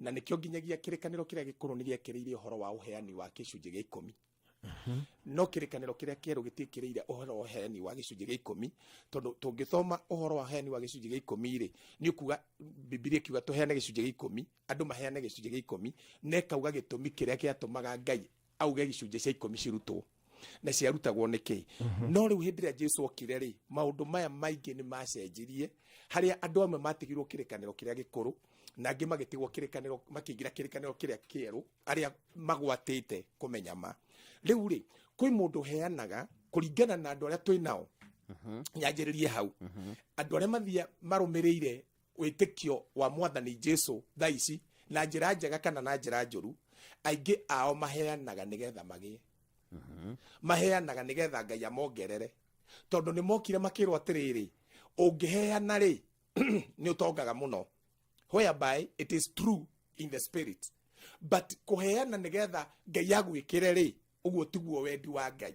Na nĩkĩo nginyagia kĩrĩkanĩro kĩrĩa gĩkũrũ nĩ gĩekĩrĩire ũhoro wa ũheani wa gĩcunjĩ gĩa 10. No kĩrĩkanĩro kĩrĩa kĩerũ gĩtiĩkĩrĩire ũhoro wa ũheani wa gĩcunjĩ gĩa 10, tondũ tũngĩthoma ũhoro wa ũheani wa gĩcunjĩ gĩa 10 rĩ, nĩ ũkuga Bibilia ĩkiuga tũheane gĩcunjĩ gĩa 10, andũ maheane gĩcunjĩ gĩa 10, na ĩkauga gĩtũmi kĩrĩa gĩatũmaga Ngai auge gĩcunjĩ cia 10 cirutwo, na ciarutagwo nĩkĩ. No rĩu hĩndĩ ĩrĩa Jesu okire rĩ, maũndũ maya maingĩ nĩ macenjirie, harĩa andũ amwe matigirwo kĩrĩkanĩro kĩrĩa gĩkũrũ, na angĩ magĩtigwo kĩrĩkanĩro, makĩingĩra kĩrĩkanĩro kĩrĩa kĩerũ, arĩa magwatĩte kũmenya ma. Rĩu rĩ, kwĩ mũndũ ũheanaga kũringana na andũ arĩa twĩ nao. Nyanjĩrĩrie hau. Andũ arĩa mathia marũmĩrĩire wĩtĩkio wa Mwathani Jesu thaa ici na njĩra njega kana na njĩra njũru, aingĩ ao maheanaga nĩgetha magĩe. Maheanaga nĩgetha Ngai amongerere, tondũ nĩ mokire makĩrwo atĩrĩrĩ, ũngĩheana rĩ, nĩ ũtongaga mũno. Whereby it is true in the spirit, but kũheana nĩgetha Ngai agwĩkĩre rĩ, ũguo tiguo wendi wa Ngai.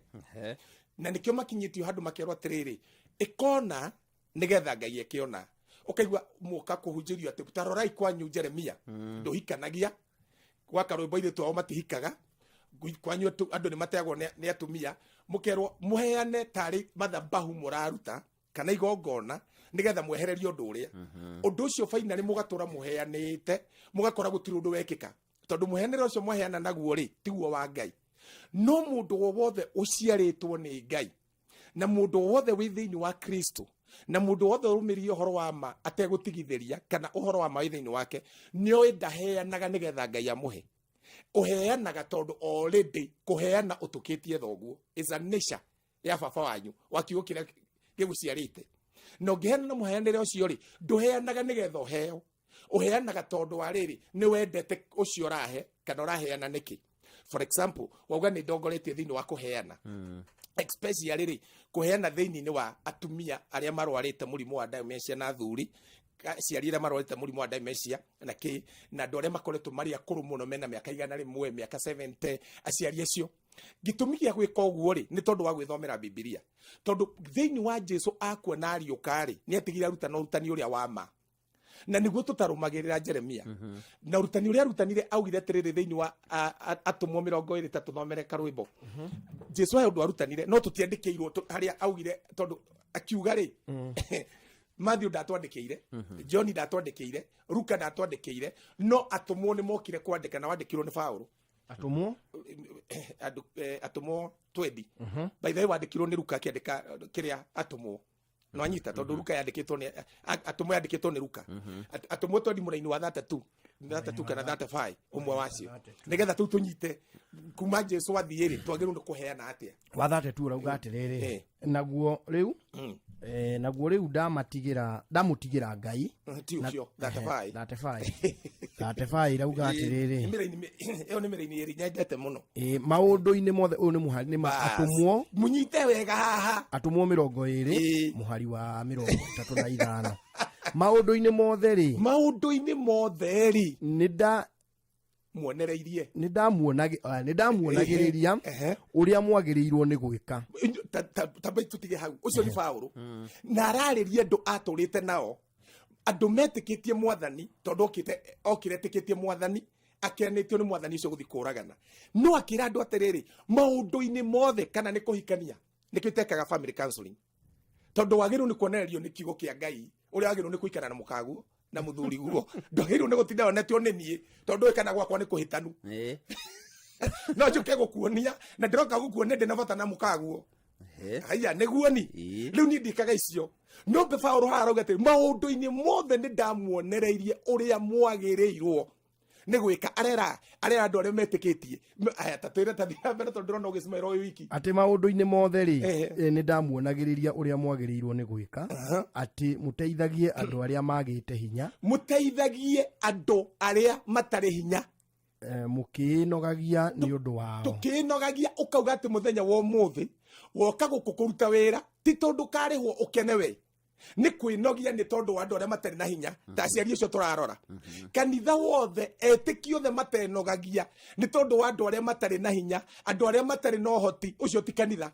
Na nĩkĩo makinyĩtio handũ makerwo atĩrĩrĩ, ĩkona nĩgetha Ngai ekĩona. Ũkaigua mũka kũhunjĩrio atĩ ta rorai kwanyu Jeremia, ndũhikanagia, gwa karwĩmbo airĩtu ao matihikaga, kwanyu andũ nĩ mateagwo nĩ atumia, mũkerwo mũheane tarĩ mathabahu mũraruta kana igongona nĩgetha mwehererie ũndũ ũrĩa. Ũndũ ũcio finally mũgatũra mũheanĩte, mũgakora gũtirĩ ũndũ wekĩka, tondũ mũheanĩre ũcio mwaheana naguo rĩ, tiguo wa Ngai. No mũndũ o wothe ũciarĩtwo nĩ Ngai, na mũndũ o wothe wĩ thĩinĩ wa Kristo, na mũndũ wothe ũrũmĩrĩire ũhoro wa ma ategũtigithĩria, kana ũhoro wa ma wĩ thĩinĩ wake, nĩoĩ ndaheanaga nĩgetha Ngai amũhe. Ũheanaga tondũ already kũheana ũtũkĩtie thoguo. Is a nature ya baba wanyu wa kiugo kĩrĩa gĩgũciarĩte. Na ũngĩheana na mũheanĩre ũcio rĩ, ndũheanaga nĩgetha ũheo, ũheanaga tondũ wa rĩrĩ, nĩ wendete ũcio ũrahe kana ũraheana nĩkĩ. For example, wauga nĩ ndongoretie thĩinĩ wa kũheana, especially rĩ, kũheana thĩinĩ wa atumia arĩa marwarĩte mũrimũ wa dementia na athuri, aciari arĩa marwarĩte mũrimũ wa dementia na kĩ, na andũ arĩa makoretwo marĩ akũrũ mũno mena mĩaka 100, mĩaka 70, aciari acio. Gĩtũmi gĩa gwĩka ũguo rĩ, nĩ tondũ wa gwĩthomera Bibilia, tondũ thĩinĩ wa Jesu akua na ariũka rĩ, nĩ atigire arutana ũrutani ũrĩa wa ma, na nĩguo tũtarũmagĩrĩra Jeremia. Na ũrutani ũrĩa arutanire augire atĩrĩrĩ thĩinĩ wa atũmwo 23, thomere karwĩmbo. Jesu he ũndũ arutanire, no tũtiandĩkĩirwo harĩa augire, tondũ akiuga rĩ, Matthew ndatwandĩkĩire, John ndatwandĩkĩire, Luka ndatwandĩkĩire, no atũmwo nĩ mokire kwandĩka, na wandĩkirwo nĩ Paũlũ. Atũmwo? Andũ, atũmwo 20. By the way, wandĩkirwo nĩ Luka akĩandĩka kĩrĩa atũmwo. No anyita, tondũ Luka yandĩkĩtwo nĩ atũmwo, yandĩkĩtwo nĩ Luka. Atũmwo 20 mũraini wa 32. 32 kana 35 ũmwe wacio nĩgetha tũu tũnyite kuma Jesu athiĩ rĩ twagĩrĩirwo nĩ kũheana atĩa wa 32 ũrauga atĩrĩrĩ Eh. naguo rĩu Mm. eh, naguo rĩu ndamatigĩra ndamũtigĩra ngai Ti Na- ũcio, 35. Ehe, 35 35 irauga atĩrĩrĩ Nĩ mĩraini ĩyo nĩ mĩraini ĩrĩ nyendete mũno ĩ, maũndũ-inĩ mothe ũyũ nĩ mũhari nĩ ma Bas. atũmwo mũnyite wega haha atũmwo 20 mũhari wa 35 maũndũ-inĩ mothe rĩ maũndũ-inĩ mothe rĩ nĩ nda muonereirie nĩ ndamuonagĩrĩria ũrĩa mwagĩrĩirwo nĩ gwĩka tambai tũtige hau ũcio nĩ Paũlũ na ararĩria andũ atũrĩte nao andũ metĩkĩtie mwathani tondũ okĩte okire etĩkĩtie mwathani akenetio nĩ mwathani ũcio gũthiĩ kũragana no akĩra andũ atĩrĩrĩ maũndũ-inĩ mothe kana nĩ kũhikania nĩkĩo itekaga family counseling tondũ wagĩrĩirwo nĩ kuonererio nĩ kiugo kĩa ngai ũrĩa wagĩrĩirwo nĩ kũikara na mũkaguo na mũthuri guo ndwagĩrĩirwo nĩ gũtinda onetio nĩ niĩ tondũ ũyũ kana gwakwa nĩ kũhĩtanu no njũke gũkuonia na ndĩroka gũkuonia ndĩna bata na mũkaguo haya nĩguo ni rĩu niĩ ndikaga icio no mbe Paũlũ haha arauga atĩ maũndũ-inĩ mothe nĩ ndamuonereirie ũrĩa mwagĩrĩirwo nĩ gwĩka arera arera andũ arĩa metĩkĩtie aya ta twĩre ta thiĩ na mbere tondũ ndĩrona ũgĩcimaĩra ũyũ wiki atĩ maũndũ-inĩ mothe rĩ Ehe. eh, nĩ ndamuonagĩrĩria ũrĩa mwagĩrĩirwo nĩ gwĩka atĩ mũteithagie andũ arĩa magĩte hinya mũteithagie andũ arĩa matarĩ hinya eh, mũkĩĩnogagia nĩ ũndũ wao tũkĩĩnogagia ũkauga atĩ mũthenya wa ũmũthĩ woka gũkũ kũruta wĩra ti tondũ ũkarĩhwo ũkene we nĩ kwĩnogia nĩ tondũ wa andũ arĩa matarĩ na hinya ta aciari ũcio tũrarora kanitha wothe etĩki othe matenogagia nĩ tondũ wa andũ arĩa matarĩ na hinya andũ arĩa matarĩ na ũhoti ũcio ti kanitha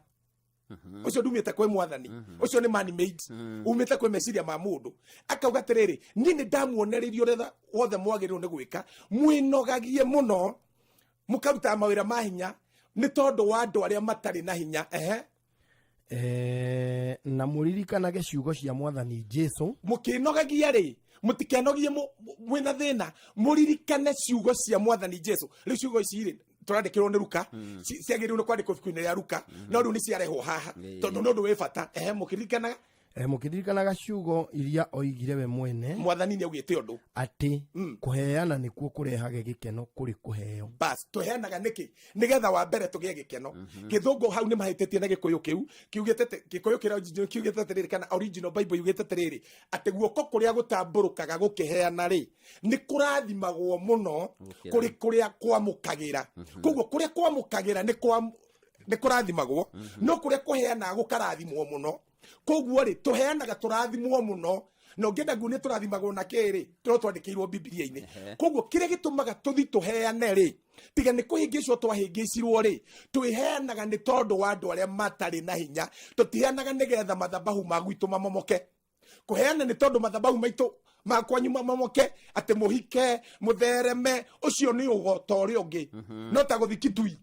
ũcio ndumĩte kwĩ mwathani ũcio nĩ man made umĩte kwĩ meciria ma mũndũ akauga atĩrĩrĩ niĩ nĩ ndamuonereirie ũrĩa wothe mwagĩrĩirwo nĩ gwĩka mwĩnogagie mũno mũkarutaga mawĩra ma hinya nĩ tondũ wa andũ arĩa matarĩ na hinya ehe Eh, na mũririkanage ciugo cia mwathani Jesu mũkĩnogagia rĩ mũtikenogie mwĩna thĩna mũririkane ciugo cia mwathani Jesu rĩu ciugo ici rĩ tũrandĩkĩrwo nĩ Luka ciagĩrĩirwo nĩ kwandĩkwo ibuku-inĩ rĩa Luka no rĩu nĩ ciarehwo haha tondũ nĩ ũndũ wĩ bata ehe mũkĩririkanaga eh, mũkĩririkanaga ciugo iria oigire we mwene mwathani nĩ augĩte ũndũ atĩ kũheana nĩkuo kũrehage gĩkeno kũrĩ kũheo bas tũheanaga nĩkĩ nĩgetha wa mbere tũgĩe gĩkeno gĩthũngũ hau nĩ mahĩtĩtie na gĩkũyũ kĩu kiugĩte gĩkũyũ kĩrĩa original kiugĩte atĩrĩrĩ kana original bible yugĩte atĩrĩrĩ atĩ guoko kũrĩa gũtambũrũkaga gũkĩheana rĩ nĩ kũrathimagwo mũno Gũkĩra. kũrĩ kũrĩa kwamũkagĩra koguo kũrĩa kwamũkagĩra nĩ kwa nĩ kũrathimagwo no kũrĩa kũheanaga gũkarathimwo mũno koguo rĩ tũheanaga tũrathimwo mũno na ũngĩenda nguo nĩ tũrathimagwo na kĩrĩ no twandĩkĩirwo bibilia-inĩ koguo kĩrĩa gĩtũmaga tũthi tũheane rĩ tiga nĩ kũhĩngĩcwo twahĩngĩcirwo rĩ twĩheanaga nĩ tondũ wa andũ arĩa matarĩ na hinya tũtiheanaga nĩgetha mathabahu ma gwitũ mamomoke kũheana nĩ tondũ mathabahu maitũ makwanyu mamomoke atĩ mũhike mũthereme ũcio nĩ ũgo ta ũrĩa ũngĩ no ta gũthi kitui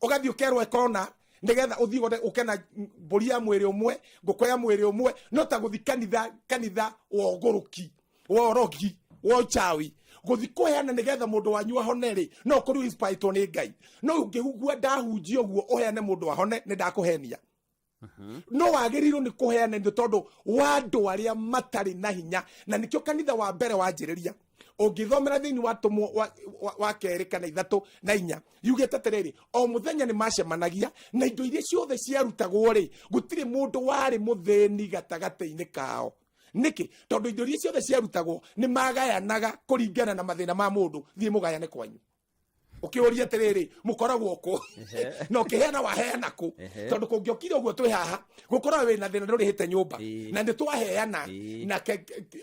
ũgathiĩ ũkerwo ĩkona nĩgetha ũthiĩ ũke na mbũri ya mwĩrĩ ũmwe ngũkũ ya mwĩrĩ ũmwe no ta gũthi kanitha kanitha wa ũgũrũki wa ũrogi wa ũchawi gũthi kũheana nĩgetha mũndũ wanyu ahone rĩ no ũkorwo inspired nĩ ngai no ũngĩhugua ndahunjia ũguo ũheane mũndũ ahone nĩ ndakũhenia no wagĩrĩirwo nĩ kũheana indo tondũ wa andũ arĩa matarĩ na hinya na nĩkĩo kanitha wa mbere wanjĩrĩria ũngĩthomera thĩinĩ wa tũmwo wa kerĩ kana ithatũ na inya yugĩte atĩrĩrĩ o mũthenya nĩ macemanagia na indo iria ciothe ciarutagwo rĩ gũtirĩ mũndũ warĩ mũthĩni gatagatĩ-inĩ kao nĩkĩ tondũ indo iria ciothe ciarutagwo nĩ magayanaga kũringana na mathĩna ma mũndũ thiĩ mũgayane kwanyu ũkĩũria atĩrĩrĩ mũkoragwo kũ na ũkĩheana waheana kũ tondũ kũngĩokire ũguo twĩ haha gũkorwo wĩna thĩna ndũrĩhĩte nyũmba na nĩ twaheana na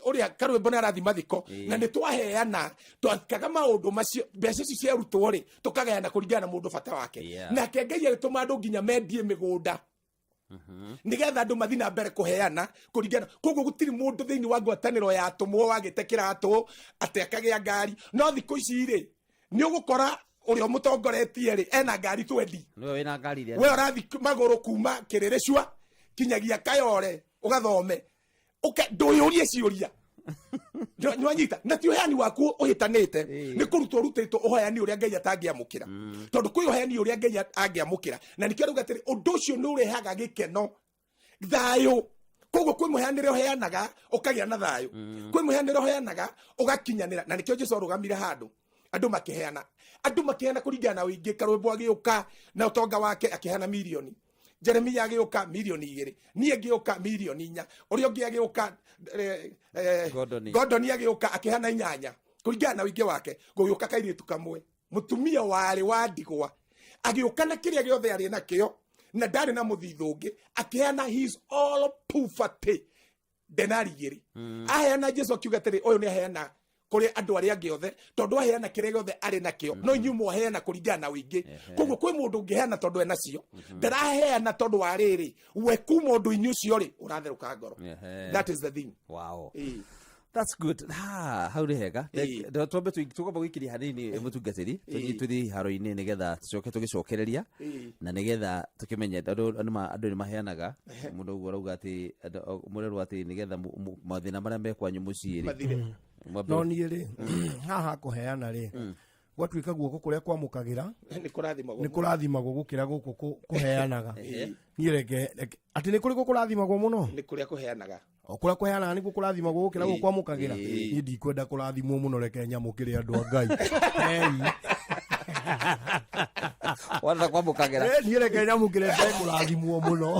ũrĩa karwĩmbo nĩ arathi mathiko na nĩ twaheana twakaga maũndũ macio mbeca icio ciarutwo rĩ tũkagayana kũringana na mũndũ bata wake nake ngai agĩtũma andũ nginya mendie mĩgũnda nigetha andũ mathi na mbere kũheana kũringana koguo gũtirĩ mũndũ thĩinĩ wa ngwatanĩro ya atũmwo wagĩte kĩratũ atĩ akagĩa ngari no thikũ ici rĩ nĩ ũgũkora ũrĩa ũmũtongoretie rĩ ena ngari twendi Nĩwe wĩna ngari iria we ũrathi magũrũ kuma kĩrĩrĩcua kinyagia kayore ũgathome ndũyũrie ciũria nĩwanyita na ti ũheani waku ũhĩtanĩte nĩ kũrutwo ũrutĩtwo ũheani ũrĩa ngai atangĩamũkĩra tondũ kwĩ ũheani ũrĩa ngai angĩamũkĩra na nĩkĩo arauga atĩrĩ ũndũ ũcio nĩ ũrehaga gĩkeno thayũ Koguo kwĩ mũheanĩre ũheanaga ũkagĩa na thayũ, kwĩ mũheanĩre ũheanaga ũgakinyanĩra, na nĩkĩo Jesu arũgamire handũ andũ makĩheana, andũ makĩheana kũringana na ũingĩ. Karwĩmbo agĩũka na ũtonga wake akĩheana mirioni, Jeremia agĩũka mirioni 2, niĩ ngĩũka mirioni 4, ũrĩa ũngĩ agĩũka Gordoni. Gordoni agĩũka akĩheana 8 kũringana na ũingĩ wake. Gũgĩũka kairĩtu kamwe, mũtumia warĩ wa ndigwa, agĩũka na kĩrĩa gĩothe arĩ nakĩo na ndarĩ na mũthithũ ũngĩ, akĩheana his all poverty, denari 2. Aheana, Jesu akiuga atĩrĩ, ũyũ nĩ aheana kũrĩ andũ arĩa angĩ othe tondũ aheana kĩrĩa gĩothe arĩ nakĩo, no inyuĩ mwaheana kũringana na ũingĩ. Koguo kwĩ mũndũ ũngĩheana tondũ enacio, ndaraheana tondũ wa rĩrĩ, we kuma ũndũ-inĩ ũcio rĩ ũratherũka ngoro. That is the thing. Wow. Ĩĩ. That's good. Ha, hau nĩ hega. Ĩĩ. Twambe tũkwamba gũikĩria hanini mũtungatĩri, tũthiĩ Ĩĩ. tũthiĩ iharo-inĩ nĩgetha tũcoke tũgĩcokereria Ĩĩ. na nĩgetha tũkĩmenye andũ andũ nĩ maheanaga mũndũ ũguo arauga atĩ mũrerwo atĩ nĩgetha mathĩna marĩa me kwanyu mũciĩ rĩ Mathire. Mwambe- No niĩ rĩ, haha kũheana rĩ, gwatuĩka guoko kũrĩa kwamũkagĩra nĩ kũrathimagwo, nĩ kũrathimagwo gũkĩra gũkũ kũheanaga. Ĩĩ. Niĩ reke atĩ nĩ kũrĩ kũ kũrathimagwo mũno? Nĩ kũrĩa kũheanaga. O kũrĩa kũheanaga nĩkuo kũrathimagwo gũkĩra gũkũ Ĩĩ. kwamũkagĩra. Ĩĩ. Niĩ ndikwenda kũrathimwo mũno, reke nyamũkĩre andũ a Ngai. Hei. Wanda kwamũkagĩra. Eh, niĩ reke nyamũkĩre ndekũrathimwo mũno.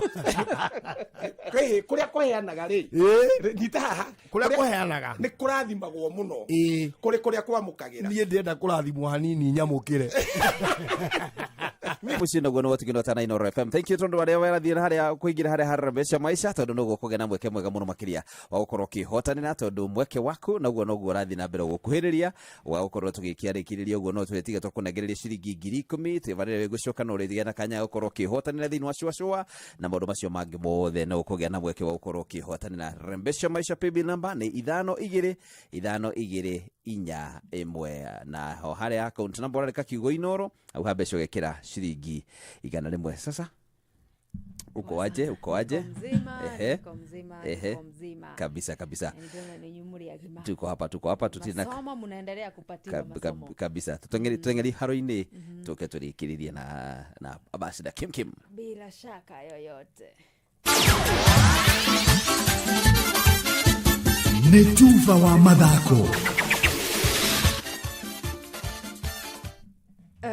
Kũrĩa kũheanaga rĩ. Ĩĩ. Nyita haha. Kũrĩa kũheanaga nĩ kũrathimagwo mũno Ĩĩ. kũrĩ kũrĩa kwamũkagĩra. Niĩ ndĩrenda kũrathimwo hanini nyamũkĩre. Mũciĩ naguo nĩ watigino tana Inooro FM. Thank you tondũ arĩa warathiĩ na harĩa kũingĩra harĩa hararambesha maisha, tondũ noguo kũgĩa na mweke mwega mũno makĩria wa gũkorwo ũkĩhotanĩra, tondũ mweke waku naguo noguo ũrathiĩ na mbere gũkuhĩrĩria wa gũkorwo tũgĩkĩarĩkĩrĩria ũguo, no tũrĩtiga tũkũnengereria ciringi 10,000 twĩbarĩre wĩgũcoka no ũrĩgĩa na kanya ga gũkorwo ũkĩhotanĩra thĩinĩ wa cua cua na maũndũ macio mangĩ mothe, no ũkũgĩa na mweke wa gũkorwo ũkĩhotanĩra. Rembesha maisha paybill number nĩ 525241, na ho harĩa account number ũrarĩka kiugo Inooro, au ha mbeca ũgekĩra ciringi 100. Sasa uko aje, uko aje? Niko mzima, Ehe. niko mzima, Ehe. niko mzima. Kabisa kabisa. Ndio ninyi muri agima. Tuko hapa, tuko hapa tutina Masomo munaendelea kupatiwa masomo. Kabisa tutengeri haro-inĩ, tũke tũrĩkĩrĩrie na ambassador Kim Kim. Bila shaka yoyote. Nĩ tuba wa mathako.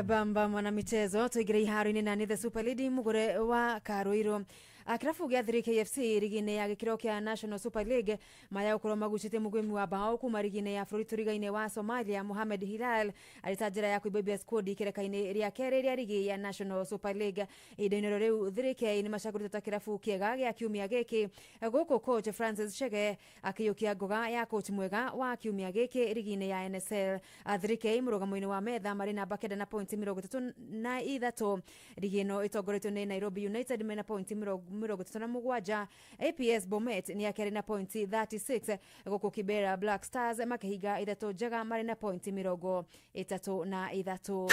Bamba mwanamichezo, tuingire iharo-inĩ na nĩ the Super Lady mugure wa Karuiru. Kĩrabu gĩa 3KFC rigi-inĩ ya gĩkĩro kĩa National Super League maya gũkorwo magucĩtie mũgwĩmi wa bao kuma rigi-inĩ ya bũrũri tũrigaine wa Somalia Mohamed Hilal arĩ ta njĩra ya kũimbaimbia squad ikereka-inĩ rĩa kerĩ rĩa rigi ya National Super League. Ihinda-inĩ rĩu 3K nĩ macagũrĩtwo ta kĩrabu kĩega gĩa kiumia gĩkĩ, gũkũ coach Francis Chege akĩiyũkia ngoga ya coach mwega wa kiumia gĩkĩ rigi-inĩ ya NSL. 3K mũrũgamo-inĩ wa metha marĩ namba 9 na pointi 33. Rigi ĩno ĩtongoretio nĩ Nairobi United mena pointi 37, APS Bomet nĩ ya kerĩ na pointi 36, gũkũ Kibera Black Stars makĩhinga ithatũ njega marĩ na pointi 33.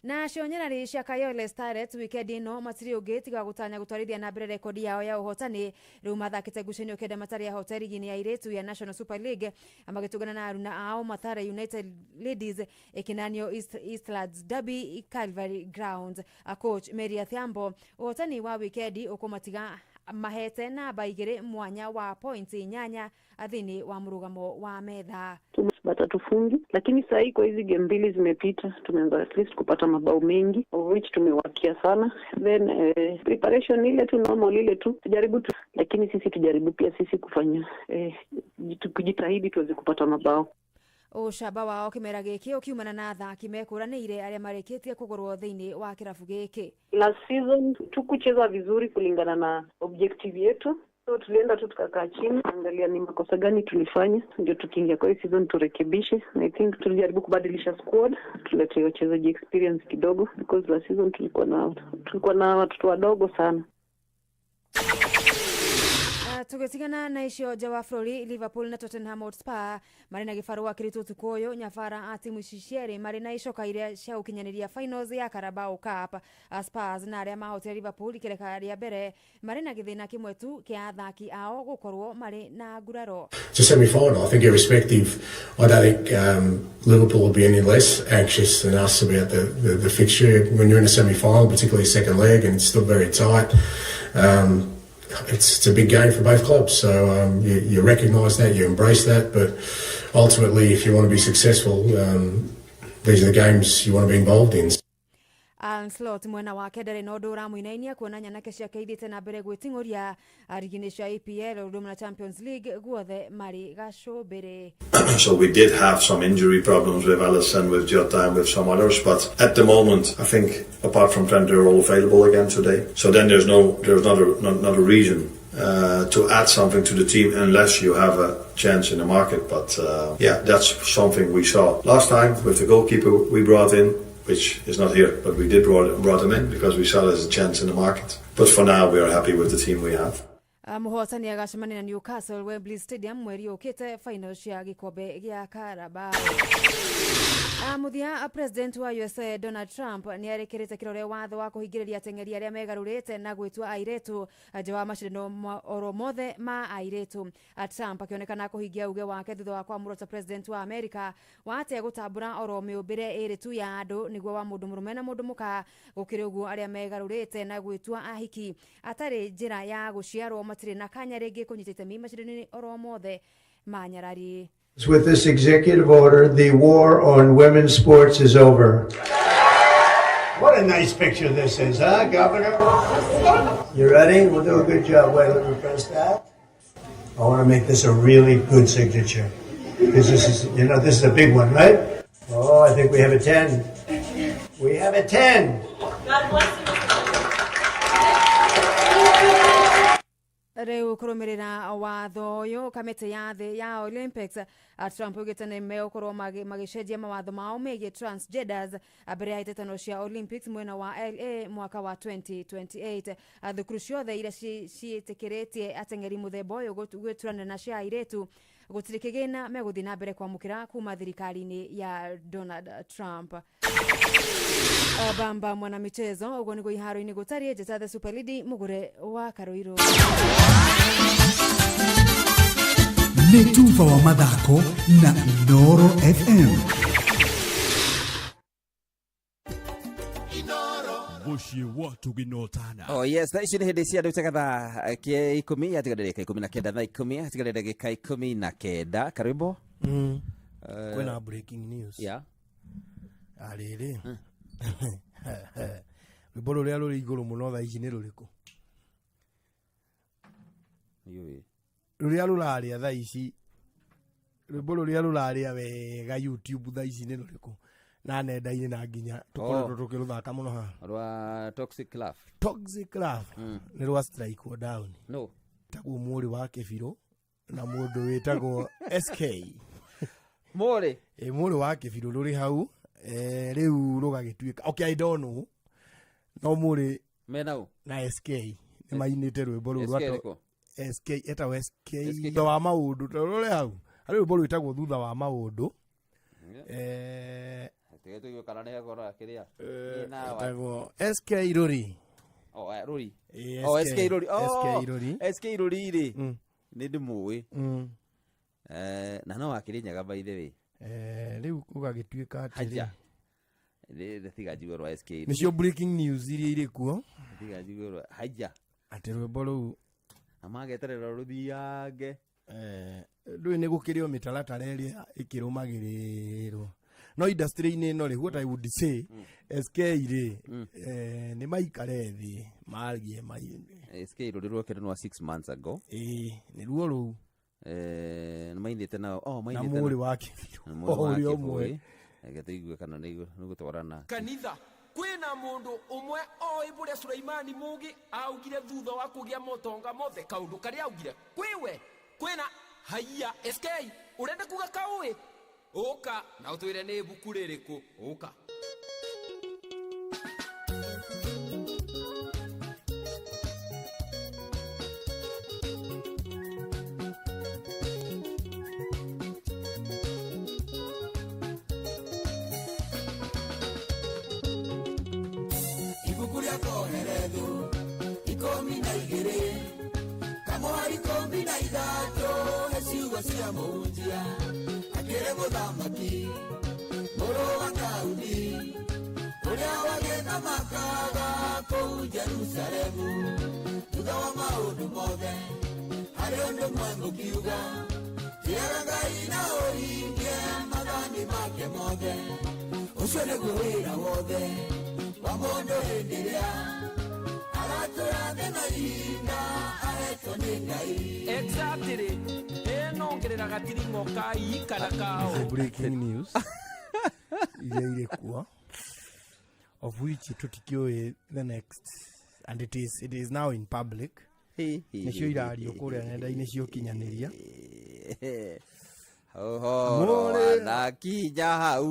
Nacio nyarari cia Kayole Starlets wikendi ĩno matirĩ ũngĩ tiga gũtanya gũtwarithia na mbere rekodi yao ya ũhotani. Rĩu mathakĩte ngucanio 9 matarĩ ahote rigi-inĩ ya airĩtu ya National Super League, magĩtũngana na aruna ao Mathare United Ladies ĩkĩnanio Eastlands Derby Calvary Grounds. Coach Mary Athiambo, ũhotani wa wikendi ũkũmatiga mahete namba 2 mwanya wa pointi 8 thĩinĩ wa mũrũgamo wa metha. But hatufungi, lakini saa hii kwa hizi game mbili zimepita tumeanza at least kupata mabao mengi, of which tumewakia sana. Then preparation ile tu normal ile tu tujaribu tu, lakini sisi tujaribu pia sisi kufanya kujitahidi tuweze kupata mabao. Ũcamba wao kĩmera gĩkĩ ũkiumana na athaki mekũranĩire arĩa marĩkĩtie kũgũrwo thĩinĩ wa kĩrabu gĩkĩ. Last season tukucheza vizuri kulingana na objective yetu, so tulienda tu tukakaa chini angalia ni makosa gani tulifanya, ndio tukiingia kwa hii season turekebishe. I think tulijaribu kubadilisha squad, tulete wachezaji experience kidogo, because last season tulikuwa na watoto wadogo sana. Tũgĩtigana na icio nja wa bũrũri, Liverpool na Tottenham Hotspur marĩ na gĩbarũa kĩritũ ũtukũ ũyũ, nyabara a timu ici cierĩ marĩ na icoka iria cia gũkinyanĩria finals ya Carabao Cup. Spurs na arĩa mahotire Liverpool ikereka rĩa mbere marĩ na gĩthĩna kĩmwe tu kĩa athaki ao gũkorwo marĩ na nguraro. It's a semi-final. I think irrespective, I don't think Liverpool will be any less anxious than us about the fixture. When you're in a semi-final, particularly second leg, and it's still very tight, It's a big game for both clubs, so you recognise that, you embrace that, but ultimately, if you want to be successful, these are the games you want to be involved in. Ancelotti mwena wake ndarĩ na ũndũ ũramũinainia kuona nyanake ciake ithiĩte na mbere gwĩting'ũria rigi-inĩ cia EPL ũndũ ũmwe na Champions League guothe marĩ gacũmbĩrĩ. So we did have some injury problems with Alisson, with Jota and with some others, but at the moment I think apart from Trent they're all available again today. So then there's not a reason to add something to the team unless you have a chance in the market. But that's something we saw last time with the goalkeeper we brought in, which is not here, but we did brought him in because we saw there's a chance in the market. But for now we are happy with the team we have. Mũhotani agacemania na Newcastle Wembley Stadium mweri ũkĩte final cia gĩkombe gĩa Carabao. Mũthia, President wa USA Donald Trump nĩ arekerete kĩrore watho wa kũhingĩrĩria ateng'eri arĩa megarũrĩte na gwĩtua airĩtu nja wa macindano oro mothe ma airĩtu. Trump akĩonekana kũhingia uge wake thutha wa kwamũrwo ta President wa America wa atĩa gũtambũra oro mĩũmbĩre ĩrĩ tu ya andũ nĩguo wa mũndũ mũrũme na mũndũ mũka. Gũkĩrĩ ũguo arĩa megarũrĩte na gwĩtua ahiki atarĩ njĩra ya gũciarwo matirĩ na kanya rĩngĩ kũnyita itemi macindano-inĩ oro mothe ma nyarari. With this executive order, the war on women's sports is over. What a nice picture this is, huh, Governor? You ready? We'll do a good job. Wait, let me press that. I want to make this a really good signature. Because this is, this is a big one, right? Oh, I think we have a 10. We have a 10. God bless you. Rĩu kũrũmĩrĩra watho ũyũ kamĩtĩ ya thĩ ya Olympics Trump augĩte nĩ megũkorwo magĩcenjia mawatho mao megiĩ transgenders mbere ya hĩtahĩtano cia Olympics mwena wa LA mwaka wa 2028. Thukuru ciothe iria ciĩtĩkĩrĩtie ateng'eri mũthemba ũyũ gwĩturanĩra na cia airĩtu gũtirĩ kĩgĩna megũthiĩ na mbere kwamũkĩra kuma thirikari-inĩ ya Donald Trump. Bamba mwana michezo ũguo nĩguo iharo-inĩ gũtariĩ. Njĩta The Super Lady mũgũre wa Karũirũ. Nĩ tuba wa mathako na Inooro FM. Mũciĩ wa tũginotana. Oh yes, thaa ici nĩ hĩndĩ cia andũ thaa kĩa 10 yatiga ndagĩka 19, thaa 10 yatiga ndagĩka 19. Karwĩmbo. Kwĩna breaking news. Yeah. Arĩrĩ rwĩmbo rũrĩa rũrĩ igũrũ mũno thaa ici nĩ rũrĩkũ? Rũrĩa rũrarĩa thaa ici, rwĩmbo rũrĩa rũrarĩa wega YouTube thaa ici nĩ rũrĩkũ? Na nenda-inĩ na nginya tũkoretwo tũkĩrũthaka mũno haha. Rwa Toxic Love. Toxic Love nĩ rwa Strike or Down. No. Tagwo mũrĩ wa Kĩbirũ na mũndũ wĩtagwo SK. Mũrĩ? Mũrĩ wa Kĩbirũ rũrĩ hau. Rĩu rũgagĩtuĩka. Okay, I don't know. No mũrĩ mena na SK nĩ mainĩte rwĩmbo rũu rwa SK etagwo SK thutha wa maũndũ rũrĩ hau. Harĩ rwĩmbo rwĩtagwo thutha wa maũndũ. Etagwo SK Rũri. Oh, Rũri. Oh, SK Rũri. SK Rũri. SK Rũri rĩ. Nĩ ndĩmũĩ. Na no akĩrĩ nyaga by the way. Rĩu ũgagĩtuĩka atĩrĩ. Tiga njigue rwa SK. Nĩcio breaking news iria irĩ kuo. Tiga njigue rwa haja. Atĩ rwĩmbo rũu na mageterera rũthiange. Ndũĩ nĩ gũkĩrĩ o mĩtaratara ĩrĩa ĩkĩrũmagĩrĩrwo. No industry-inĩ ĩno rĩ, what I would say, SK rĩ, nĩ maikare thĩ marie SK rũrĩ rwake nĩ rwa 6 months ago. Ĩĩ, nĩruo rũu. Nĩ mainĩte nao. Oh, mainĩte na mũrĩ wa Kĩbirũ. O ũrĩa ũmwe. Reke tũigue kana nĩ gũtwarana. Kanitha kwina mundu umwe oi buria Suleimani mugi augire thutha wa kugia motonga mothe kaundu karia augire kwiwe kwina haiya SK urenda kuga kaui uka na utwire ni ibuku ririku uka. Cia mũhunjia akĩrĩ mũthamaki mũrũ wa Daudi ũrĩa Ũrĩa wagĩthamakaga kũu Jerusalemu thutha wa maũndũ mothe harĩ ũndũ mwe ngũkiuga tiaga Ngai na ũhingie maathani make mothe ũcio nĩguo wĩra wothe wa mũndũ hĩndĩ ĩrĩa agatũra thĩ na ihinda ahetwo nĩ Ngai. Exactly. Ĩnongerera gatiring'o ka i kana kao. It's a breaking news iria irĩ kuo of which tũtikĩũĩ the next and it is now in public nĩcio irario kũrĩa nenda-inĩ cia ũkinyanĩria. Ũhoro Mũrĩ- wanakinya hau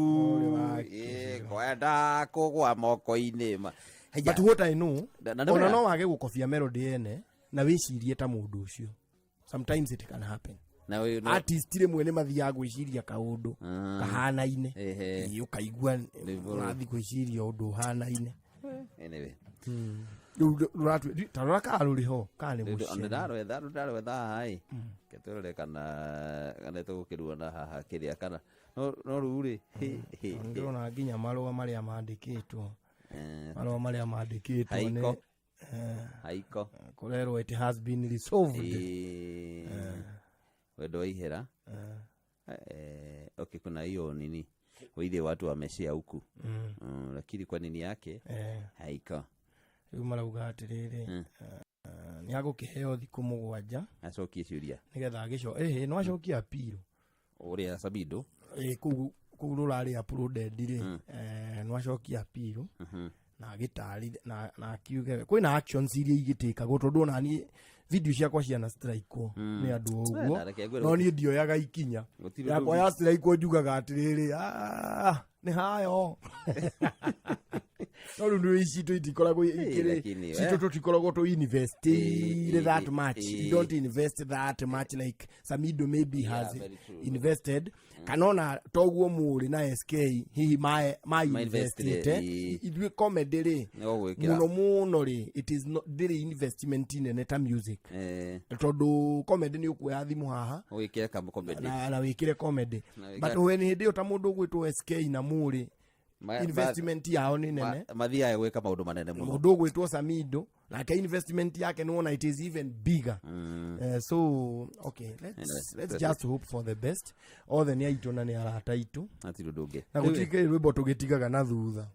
Ĩ, kwenda kũgwa moko-inĩ But what I know, Na nĩ ona wega. no wage gũkobia melody ene na wĩcirie ta mũndũ ũcio, sometimes it can happen. Na ũyũ no- Artist rĩmwe nĩ mathiaga gwĩciria kaũndũ kahanaine. Ehe. Ĩ, ũkaigua ũrathiĩ gwĩciria ũndũ ũhanaine. Anyway. Rĩu ta rora kana rũrĩ ho kana nĩ mũcene. Ndarwetha ndarwetha haha ĩ ketwĩrore kana tũgũkĩruona haha kĩrĩa kana no rĩu rĩ Ndĩrona nginya marũa marĩa mandĩkĩtwo, marũa marĩa mandĩkĩtwo nĩ Haiko. Haiko. Kũrerwo it has been resolved. Wendo wa ihera. Okay, kuna hiyo nini waithe watu wameshia huku. Lakini kwa nini yake haiko. Rĩu marauga atĩrĩrĩ, nĩ agũkĩheo thikũ 7 acokie ciũria nĩgetha agĩco ĩhĩ no acokie appeal. Ũrĩa Sabido. Ĩ, kũu rũrarĩ uploaded rĩ, no acokie appeal na agĩtari na akiuge kwĩna actions iria igĩtĩkagwo tondũ ona niĩ video ciakwa ciana strike nĩ andũ o ũguo. Na reke ngwĩre No niĩ ndioyaga ikinya. Gũtirĩ ũndũ Yakwa ũngĩ. ya strike njugaga atĩrĩrĩ, "Ah, nĩ hayo." No rĩu nĩ citũ itikoragwo ikĩrĩ Lakini, citũ tũtikoragwo tũ investire that much. You don't invest that much like Samido maybe has Very true. invested, kana ona toguo mũrĩ na SK hihi ma Ma investite. investire, Ithuĩ comedy rĩ, Nĩ gũgwĩkĩra. mũno mũno rĩ, it is not ndĩrĩ investment nene ta music tondũ comedy nĩ ũkuoya thimũ haha ũgĩkĩre ka comedy. na wĩkĩre comedy. Na wĩkĩre- But when hĩndĩ ĩyo ta mũndũ ũgwĩtwo SK na mũrĩ, investment yao nĩ nene. Mathiaga gwĩka maũndũ manene mũno. Mũndũ ũgwĩtwo Samido nake investment yake nĩwona it is even bigger. So okay, Anyway, let's just hope for the best. Othe nĩ aitũ na nĩ arata aitũ. Hatirĩ ũndũ ũngĩ. Na gũtikĩrĩ rwĩmbo tũgĩtigaga na thutha.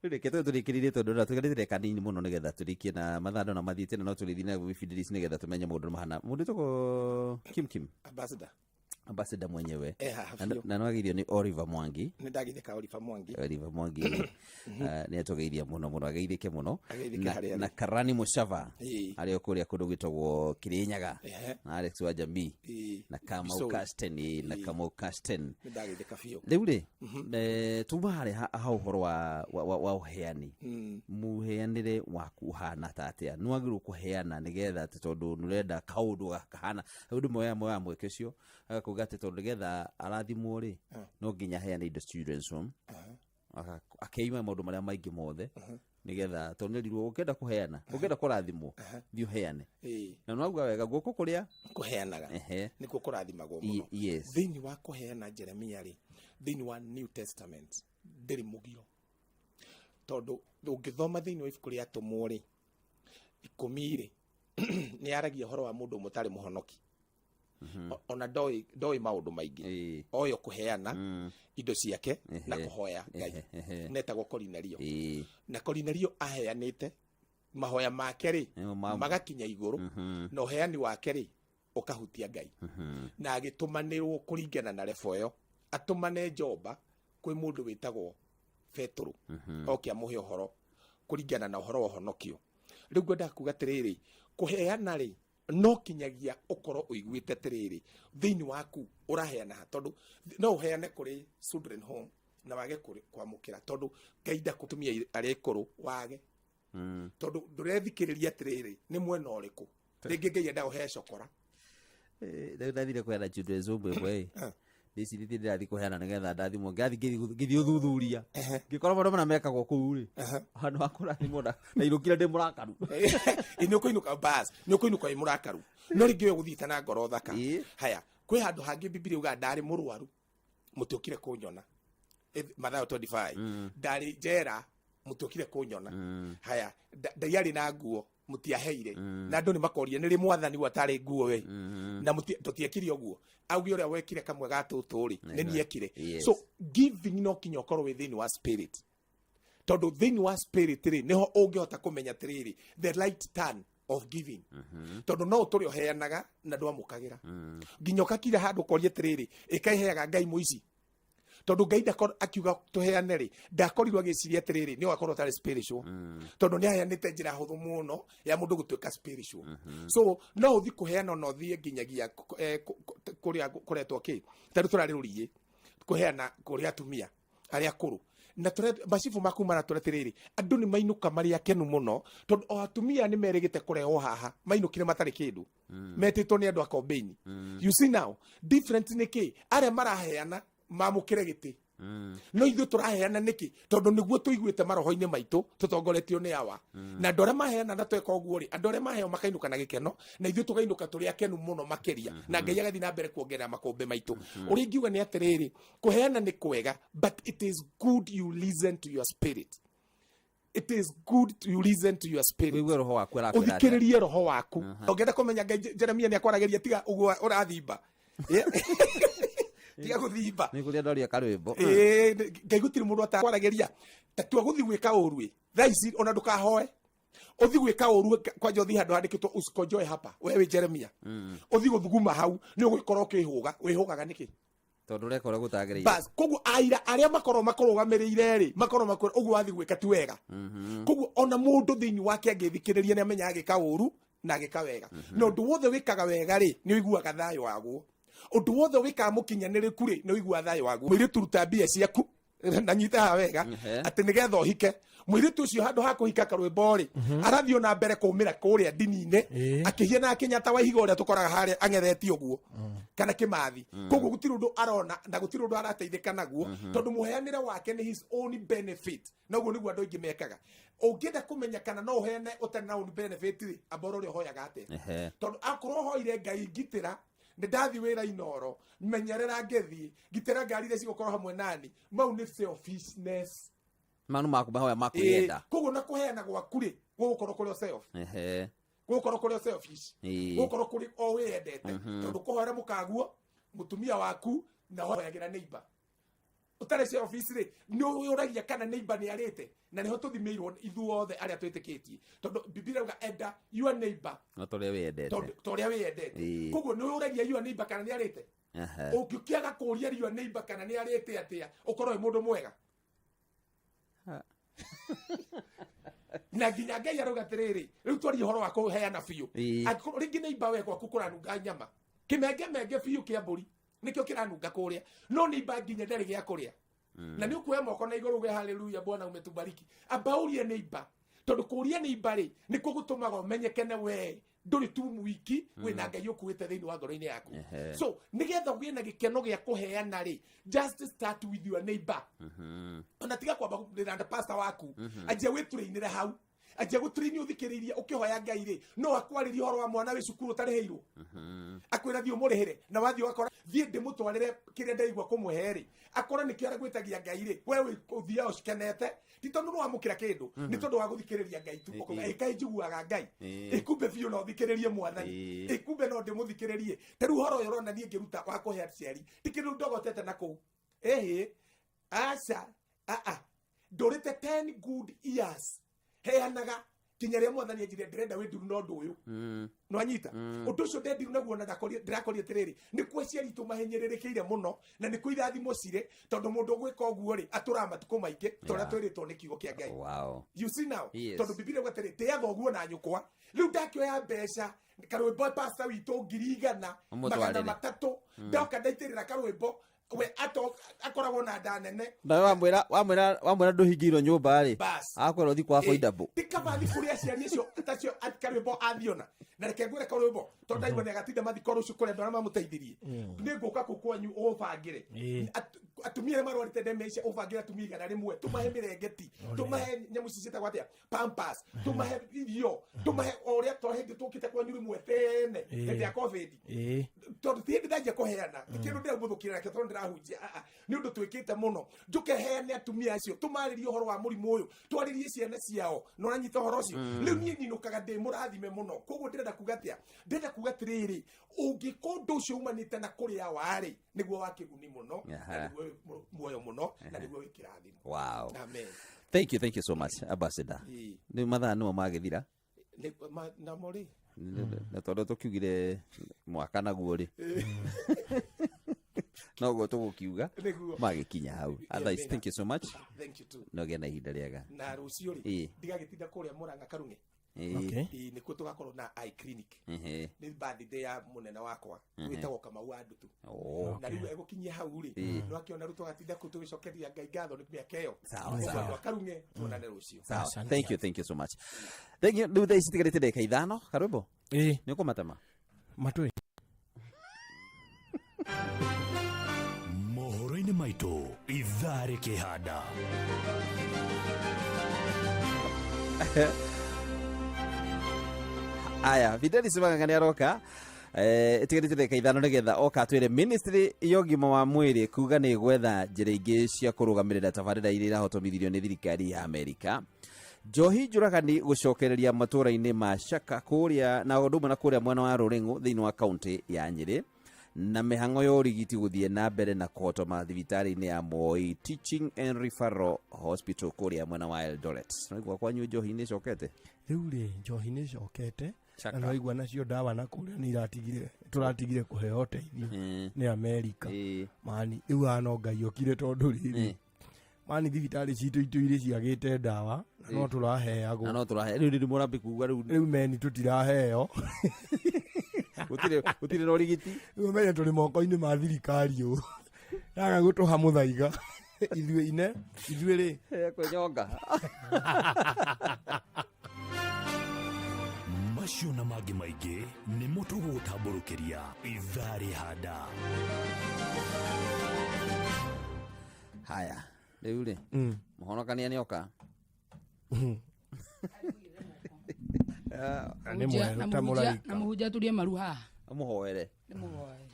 Rĩu reke tũthiĩ tũrĩkĩrĩrie tondũ na tũgarĩte kanini mũno nĩgetha tũrĩkie na mathaa ndona mathiĩte na no tũrĩthiĩ na ibindi ici nĩgetha tũmenye maũndũ mahana mũndũ wĩtagwo Kim Kim. Ambassador. Ambassador mwenyewe. Haha Na- biũ. na nĩwageithio nĩ Oliver Mwangi. Nĩ ndagithĩka Oliver Mwangi. Oliver Mwangi nĩ atũgeithia mũno mũno, ageithĩke mũno. Ageithĩke harĩa arĩ. Na Karani Mushava arĩ o kũrĩa kũndũ gwĩtagwo Kirinyaga na Alex wa Jamii na Kamau Sorry. Casten na Kamau Casten. Nĩ ndagithĩka biũ. Rĩu rĩ, tuma harĩa ha ũhoro wa ũheani, mũheanĩre waku ũhana ta atĩa? Nĩ wagĩrĩirwo kũheana nĩgetha atĩ tondũ nĩ ũrenda kaũndũ kahana rĩu moya mweke ũcio agakuga atĩ tondũ nĩgetha arathimwo rĩ, no nginya aheane indo children's home. Akeima maũndũ marĩa maingĩ mothe nĩgetha tondũ nĩerirwo ũngĩenda kũheana, ũngĩenda kũrathimwo, thiĩ ũheane. Na nĩwauga wega guoko kũrĩa kũheanaga nĩkuo kũrathimagwo mũno. Thĩinĩ wa kũheana Jeremia rĩ, thĩinĩ wa New Testament ndĩrĩ mũgiro tondũ ũngĩthoma thĩinĩ wa ibuku rĩa Atũmwo rĩ 10 rĩ, nĩ yaragia ũhoro wa mũndũ ũmwe ũtarĩ mũhonoki. Ona ndoĩ maũndũ maingĩ oyo kũheana indo ciake na kũhoya Ngai. Netagwo Korinelio. Na Korinelio aheanĩte mahoya make rĩ Nĩmo magakinya igũrũ na ũheani wake rĩ ũkahutia Ngai na agĩtũmanĩrwo kũringana na rebo ĩyo atũmane Jomba kwĩ mũndũ wĩtagwo Petũrũ oke amũhe ũhoro kũringana na ũhoro wa ũhonokio. Rĩu ngwendaga kuga atĩrĩrĩ, kũheana rĩ no kinyagia ũkorwo ũiguĩte atĩrĩrĩ thĩinĩ waku ũraheana ha, tondũ no ũheane kũrĩ children home na wage kwamũkĩra tondũ Ngai ndakũtumia arĩa akũrũ wage tondũ ndũrethikĩrĩria atĩrĩrĩ nĩ mwena ũrĩkũ rĩngĩ Ngai endaga ũhee cokora. Rĩu ndathire kũheana children's home ĩmwe ĩ ndĩcirĩtie ndĩrathiĩ kũheana nĩgetha ndathimwo ngathiĩ ngĩthiĩ ũthuthuria ngĩkora maũndũ marĩa mekagwo kũu rĩ handũ ha kũrathimwo ndainũkire ndĩ mũrakaru. Ĩ, nĩ ũkũinũka bas nĩ ũkũinũka wĩ mũrakaru no rĩngĩ we ũgũthiĩte na ngoro thaka. Haya, kwĩ handũ hangĩ Bibilia ugaga ndarĩ mũrwaru mũtiũkire kũnyona. Mathayo 25, ndarĩ njera Mũtiokire kũnyona. Haya, ndaiarĩ na nguo, mũtiaheire. Na andũ nĩ makoria nĩ rĩ mwathani watarĩ nguo we? Na tũtiekire ũguo. Auge ũrĩa wekire kamwe ga tũtũ rĩ, nĩ niĩ ekire. So giving no kinya ũkorwo wĩ thĩinĩ wa spirit, tondũ thĩinĩ wa spirit rĩ, nĩho ũngĩhota kũmenya atĩrĩrĩ, the right turn of giving, tondũ no ũtũre ũheanaga na ndwamũkagĩra nginya ũgakira handũ ũkoria atĩrĩrĩ, ĩkaiheaga Ngai mũici, tondũ Ngai akiuga tũheane rĩ, ndakorirwo agĩciria atĩrĩrĩ nĩ ũgakorwo ũtarĩ spiritual, tondũ nĩ aheanĩte njĩra hũthũ mũno ya mũndũ gũtuĩka spiritual. So no ũthi kũheana, no ũthiĩ nginyagia kũrĩa kũretwo kĩ, tarĩu tũrarĩ rũriĩ kũheana kũrĩ atumia arĩa akũrũ na macibũ maku maratwĩra atĩrĩrĩ, andũ nĩ mainũka marĩ akenu mũno, tondũ o atumia nĩ merĩgĩte kũrehwo haha mainũkire matarĩ kĩndũ, metĩtwo nĩ andũ a kombeini. You see now different nĩ kĩ? Arĩa maraheana mamũkĩre gĩtĩ, no ithuĩ tũraheana nĩkĩ? Tondũ nĩguo tũiguĩte maroho-inĩ maitũ tũtongoretio nĩ awa. Na andũ arĩa maheana na tweka ũguo rĩ, andũ arĩa maheo makainũka na gĩkeno, na ithuĩ tũkainũka tũrĩ akenu mũno makĩria, na Ngai agathiĩ na mbere kuongerera makũmbĩ maitũ. Ũrĩa ingiuga nĩ atĩrĩrĩ, kũheana nĩ kwega, but it is good you listen to your spirit. It is good you listen to your spirit. Wĩigue roho waku arakwĩra atĩa. Ũthikĩrĩrie roho waku. Ũngĩenda kũmenya Ngai, Jeremia nĩ akwaragĩria, tiga ũguo ũrathimba. Yeah. Tiga gũthimba. Nĩ kũrĩa ndoria karwĩmbo. Ĩĩ, Ngai gũtirĩ mũndũ atakwaragĩria. Ta tua gũthiĩ gwĩka ũru ĩ, thaa ici ona ndũkahoe, ũthiĩ gwĩka ũru, kwanja ũthiĩ handũ handĩkĩtwo "Usikonjoe hapa", we wĩ Jeremia, ũthiĩ gũthuguma hau, nĩ ũgũkorwo ũkĩhũga. Wĩhũgaga nĩkĩ? Tondũ ũreka ũrĩa gũtagĩrĩire. Bas, koguo aira arĩa makorwo makũrũgamĩrĩire rĩ, makorwo makwĩra ũguo wathiĩ gwĩka ti wega. Koguo ona mũndũ thĩinĩ wake angĩthikĩrĩria nĩ amenya agĩka ũru na agĩka wega. Na ũndũ wothe wĩkaga wega rĩ, nĩ ũiguaga thayũ waguo. Ũndũ wothe wĩkaga mũkinyanĩrĩku rĩ, nĩ ũiguaga thayũ waguo. Mũirĩtu, ruta mbia ciaku na nyite haha wega, atĩ nĩgetha ũhike. Mũirĩtu ũcio handũ ha kũhika, karwĩmbo rĩ, arathiĩ ona mbere kũmĩra kũrĩa ndini-inĩ, akĩhiana Kenyatta wa ihiga ũrĩa tũkoraga harĩa ang'ethetie ũguo kana Kĩmathi. Koguo gũtirĩ ũndũ arona na gũtirĩ ũndũ arateithĩka naguo, tondũ mũheanĩre wake nĩ his own benefit. Na ũguo nĩguo andũ aingĩ mekaga. Ũngĩenda kũmenya kana no ũheane ũtarĩ na own benefit rĩ, amba ũrore ũhoyaga atĩa. Tondũ akorwo hoire Ngai ngitĩra, nĩ ndathiĩ wĩra Inoro, menyerera ngĩthiĩ, ngitĩra ngari iria cigũkorwo hamwe nani, mau nĩ selfishness. Manu maku mahoya makwĩyenda. Koguo na kũheana gwaku rĩ, gũgũkorwo kũrĩ o self, gũgũkorwo kũrĩ o selfish, gũgũkorwo kũrĩ o wĩyendete, tondũ kũhoera mũkaguo mũtumia waku na hoyagĩra neighbor ũtarĩ selfish rĩ, nĩ ũragia kana neighbor nĩ arĩte. Na nĩho tũthimĩirwo ithuothe arĩa twĩtĩkĩtie, tondũ Biblia yauga enda your neighbor No ta ũrĩa wĩyendete. Tondũ ta ũrĩa wĩyendete. Koguo nĩ ũragia your neighbor kana nĩ arĩte. Ũngĩkĩaga kũria your neighbor kana nĩ arĩte atĩa, ũkorwo wĩ mũndũ mwega? Na nginya Ngai arauga atĩrĩrĩ, rĩu twarie ũhoro wa kũheana biũ. Angĩkorwo rĩngĩ neighbor we gwaku kũranunga nyama kĩmengemenge biũ kĩa mbũri, nĩkĩo kĩranunga kũrĩa, no neighbor nginya ndarĩ gĩa kũrĩa, na nĩ ũkuoya moko na igũrũ uge, "Haleluya, Bwana umetubariki." Amba ũrie neighbor, tondũ kũria neighbor rĩ, nĩkuo gũtũmaga ũmenyekene we ndũrĩ tu wiki, wĩna Ngai ũkuĩte thĩinĩ wa ngoro-inĩ yaku. So nĩgetha ũgĩe na gĩkeno gĩa kũheana rĩ, just start with your neighbor. Ona tiga kwamba kũrĩra pastor waku, anjia wĩtũrĩinĩre hau, anjia gũtũrĩini ũthikĩrĩirie ũkĩhoya Ngai rĩ, no akwarĩrie ũhoro wa mwana wĩ cukuru ũtarĩhĩirwo, akwĩra thiĩ ũmũrĩhĩre, na wathiĩ ũgakora thiĩ ndĩmũtwarĩre kĩrĩa ndaigua kũmũhe rĩ, akora nĩkĩo aragwĩtagia Ngai rĩ, we ũthiaga ũcikenete, ti tondũ nĩwamũkĩra kĩndũ, nĩ tondũ wa gũthikĩrĩria Ngai tu. Ũkauga, ĩkaĩ njiguaga Ngai, ĩkumbe biũ no thikĩrĩrie mwathani, ĩkumbe no ndĩmũthikĩrĩrie. Ta rĩu ũhoro ũyũ ũrona niĩ ngĩruta wa kũhe aciari, ti kĩndũ ndogotete na kũu, ĩhĩ, aca, aa, ndũrĩte 10 good years heanaga nginya rĩrĩa mwathani anjire ndĩrenda wĩnduru na ũndũ ũyũ. Nwanyita ũndũ ũcio ndendiru naguo, na ndĩrakoria atĩrĩrĩ, nĩkuo aciari itũ mahinyĩrĩrĩkĩire mũno, na nĩkuo irathimo cirĩ, tondũ mũndũ ũgwĩka ũguo rĩ, atũraga matukũ maingĩ ta ũrĩa twĩrĩtwo nĩ kiugo kĩa Ngai. You see now? Tondũ Bibilia ĩuga atĩrĩ, tĩĩa thoguo na nyũkwa. Rĩu ndakĩoya mbeca, karwĩmbo, pastor witũ, 100,000 Ũmũtwarĩre. 300, ndoka ndaitĩrĩra karwĩmbo, we ato akoragwo na nda nene. Nawe wamwĩra ndũhingĩirwo nyũmba rĩ, Bas. akwĩra ũthiĩ kwa affordable. Ti kaba thi kũrĩ aciari acio tacio karwĩmbo athiona. Na reke ngwĩre karwĩmbo, tondũ ndaigua nĩ agatinda mathiko rũciũ kũrĩ andũ arĩa mamũteithirie, nĩ ngũka kũ kwanyu ũbangĩre. Atumia arĩa marwarĩte dementia ũbangĩre atumia 100, tũmahe mĩrengeti, tũmahe nyamũ ici ciĩtagwo atĩa, pampers, tũmahe irio, tũmahe o ũrĩa twa hĩndĩ tũkĩte kwanyu rĩmwe tene hĩndĩ ya COVID. Tondũ ti hĩndĩ ndanjia kũheana, ti kĩndũ ndĩramũthũkĩra nakĩo tondũ ndĩrahunjia, nĩ ũndũ twĩkĩte mũno. Njũke heane atumia acio, tũmarĩrie ũhoro wa mũrimũ ũyũ, twarĩrie ciana ciao, na ũranyita ũhoro ũcio. Rĩu niĩ nyinũkaga ndĩ mũrathime mũno. Koguo ndĩrenda kuga atĩa? Ndĩrenda kuga atĩrĩrĩ, ũngĩka ũndũ ũcio umanĩte na kũrĩa warĩ, nĩguo wa kĩguni mũno, na nĩguo wĩ muoyo mũno, na nĩguo wĩ kĩrathimo. Wow. Amen. Thank you, thank you so much, Ambassador. Rĩu mathaa nĩmo magĩthira. Namo rĩ? Na tondũ tũkiugire mwaka naguo rĩ, noguo tũgũkiuga magĩkinya hau. Otherwise, thank you so much. Thank you too. Na ũgĩe na ihinda rĩega. Na rũciũ rĩ, ndigagĩtinda kũrĩa Murang'a Karung'e. Nĩkuo tũgakorwo na eye clinic. Nĩ birthday ya mũnene wakwa wĩtagwo Kamau wa Ndutu. Na rĩu egũkinyia hau rĩ, no akĩona rĩu tũgatinda kũu tũgĩcokeria Ngai ngatho nĩ mĩaka ĩyo. Sawa, sawa. Andũ a Karung'e, tuonane rũciũ. Sawa. Thank you, thank you so much. Thank you. Rĩu thaa ici tigarĩte ndagĩka 5, karwĩmbo. Nĩ ũkũmatema? Matũĩ. Mohoro-inĩ maitũ ithaa rĩkĩhanda. Aya, Fidelis Maganga nĩ aroka ĩtigarĩte ndagĩka 5 nĩgetha oka atwĩre ministry ya ũgima wa mwĩrĩ kuga nĩ gwetha njĩra ingĩ cia kũrũgamĩrĩra tabarĩra iria irahotomithirio nĩ thirikari ya Amerika. Njohi njũragani gũcokereria matũũra-inĩ ma Shaka kũrĩa na ũndũ ũmwe na kũrĩa mwena wa Rũrĩng'ũ thĩinĩ wa kaunti ya Nyĩrĩ, na mĩhang'o ya ũrigiti gũthiĩ na mbere na kũhotoma thibitarĩ-inĩ ya Moi Teaching and Referral Hospital kũrĩa mwena wa Eldoret. Naigua kwanyu njohi nĩ ĩcokete? Rĩu rĩ, njohi nĩ ĩcokete, na nĩwaigua nacio ndawa na kũrĩa nĩ iratigire, tũratigire kũheo ũteithio nĩ Amerika. Mani, rĩu haha no Ngai okire tondũ rĩrĩ, mani thibitarĩ citũ itũire ciagĩte ndawa, na no tũraheagwo. Na no tũrahe. Rĩu rĩu mũrambi kuga rĩu. Rĩu meni tũtiraheo. Gũtirĩ na ũrigiti. Rĩu menye tũrĩ moko-inĩ ma thirikari ũũ. Yaga gũtũha mũthaiga. Ithuĩ ine, ithuĩ rĩ. Kwĩnyonga. Macio na mangĩ maingĩ nĩmo tũgũgũtambũrũkĩria ithaa rĩhanda. Haya, rĩu rĩ, mũhonokania nĩ oka. Nĩ mwerũ ta mũraika. Na mũhunjia aturie maru haha. Mũhoere. Nĩmũhoere.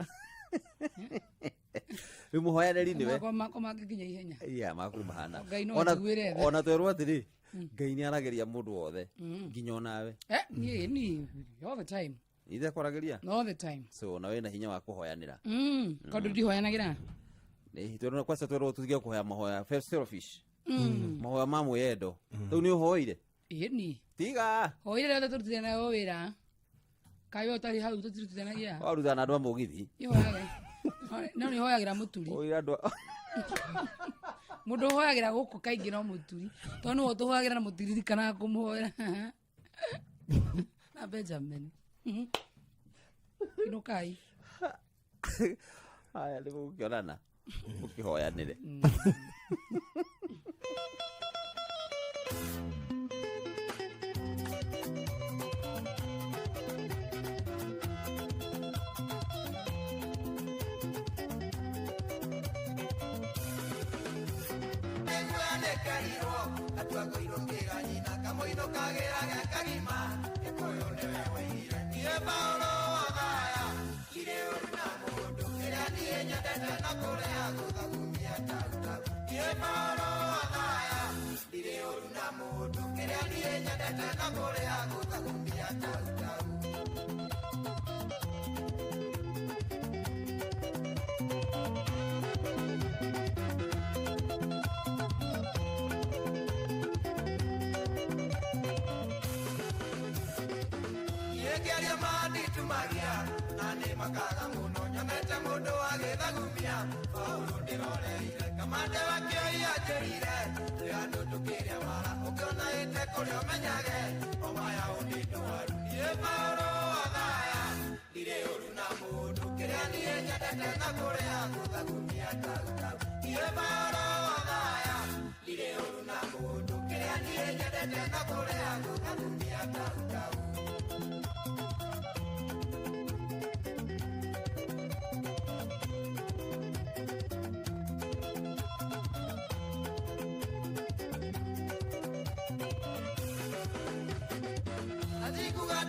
Rĩu mũhoyanĩri nĩwe. Makwa mangĩkinya ihenya. Iya, maku mahana. Ngai no anjiguĩre tha. Ona twerwo atĩrĩ, Ngai nĩ aragĩria mũndũ wothe, nginya onawe. Niĩ all the time. Ithe akwaragĩria? All the time. So ona wĩna hinya wa kũhoyanĩra. Tondũ ndihoyanagĩra. Nĩ kwanza twerwo tũtige kũhoya mahoya selfish. Mahoya ma mwĩyendo. Rĩu nĩ ũhoire? Ĩĩ niĩ. Tiga. Hoire rĩothe tũrutithanagia wĩra. Kaĩ we ũtarĩ hau tũtirutithanagia? Warutana na andũ a mũgithi. Ihoyage. No nĩ hoyagĩra mũturi. Ũira andũ Mũndũ ũhoyagĩra gũkũ kaingĩ no mũturi. Tondũ nĩwe ũtũhoyagĩra na mũtiririkanaga kũmũhoera. Na Benjamin. Inũkai. Haya nĩ mũgũkĩonana. Mũkĩhoyanĩre.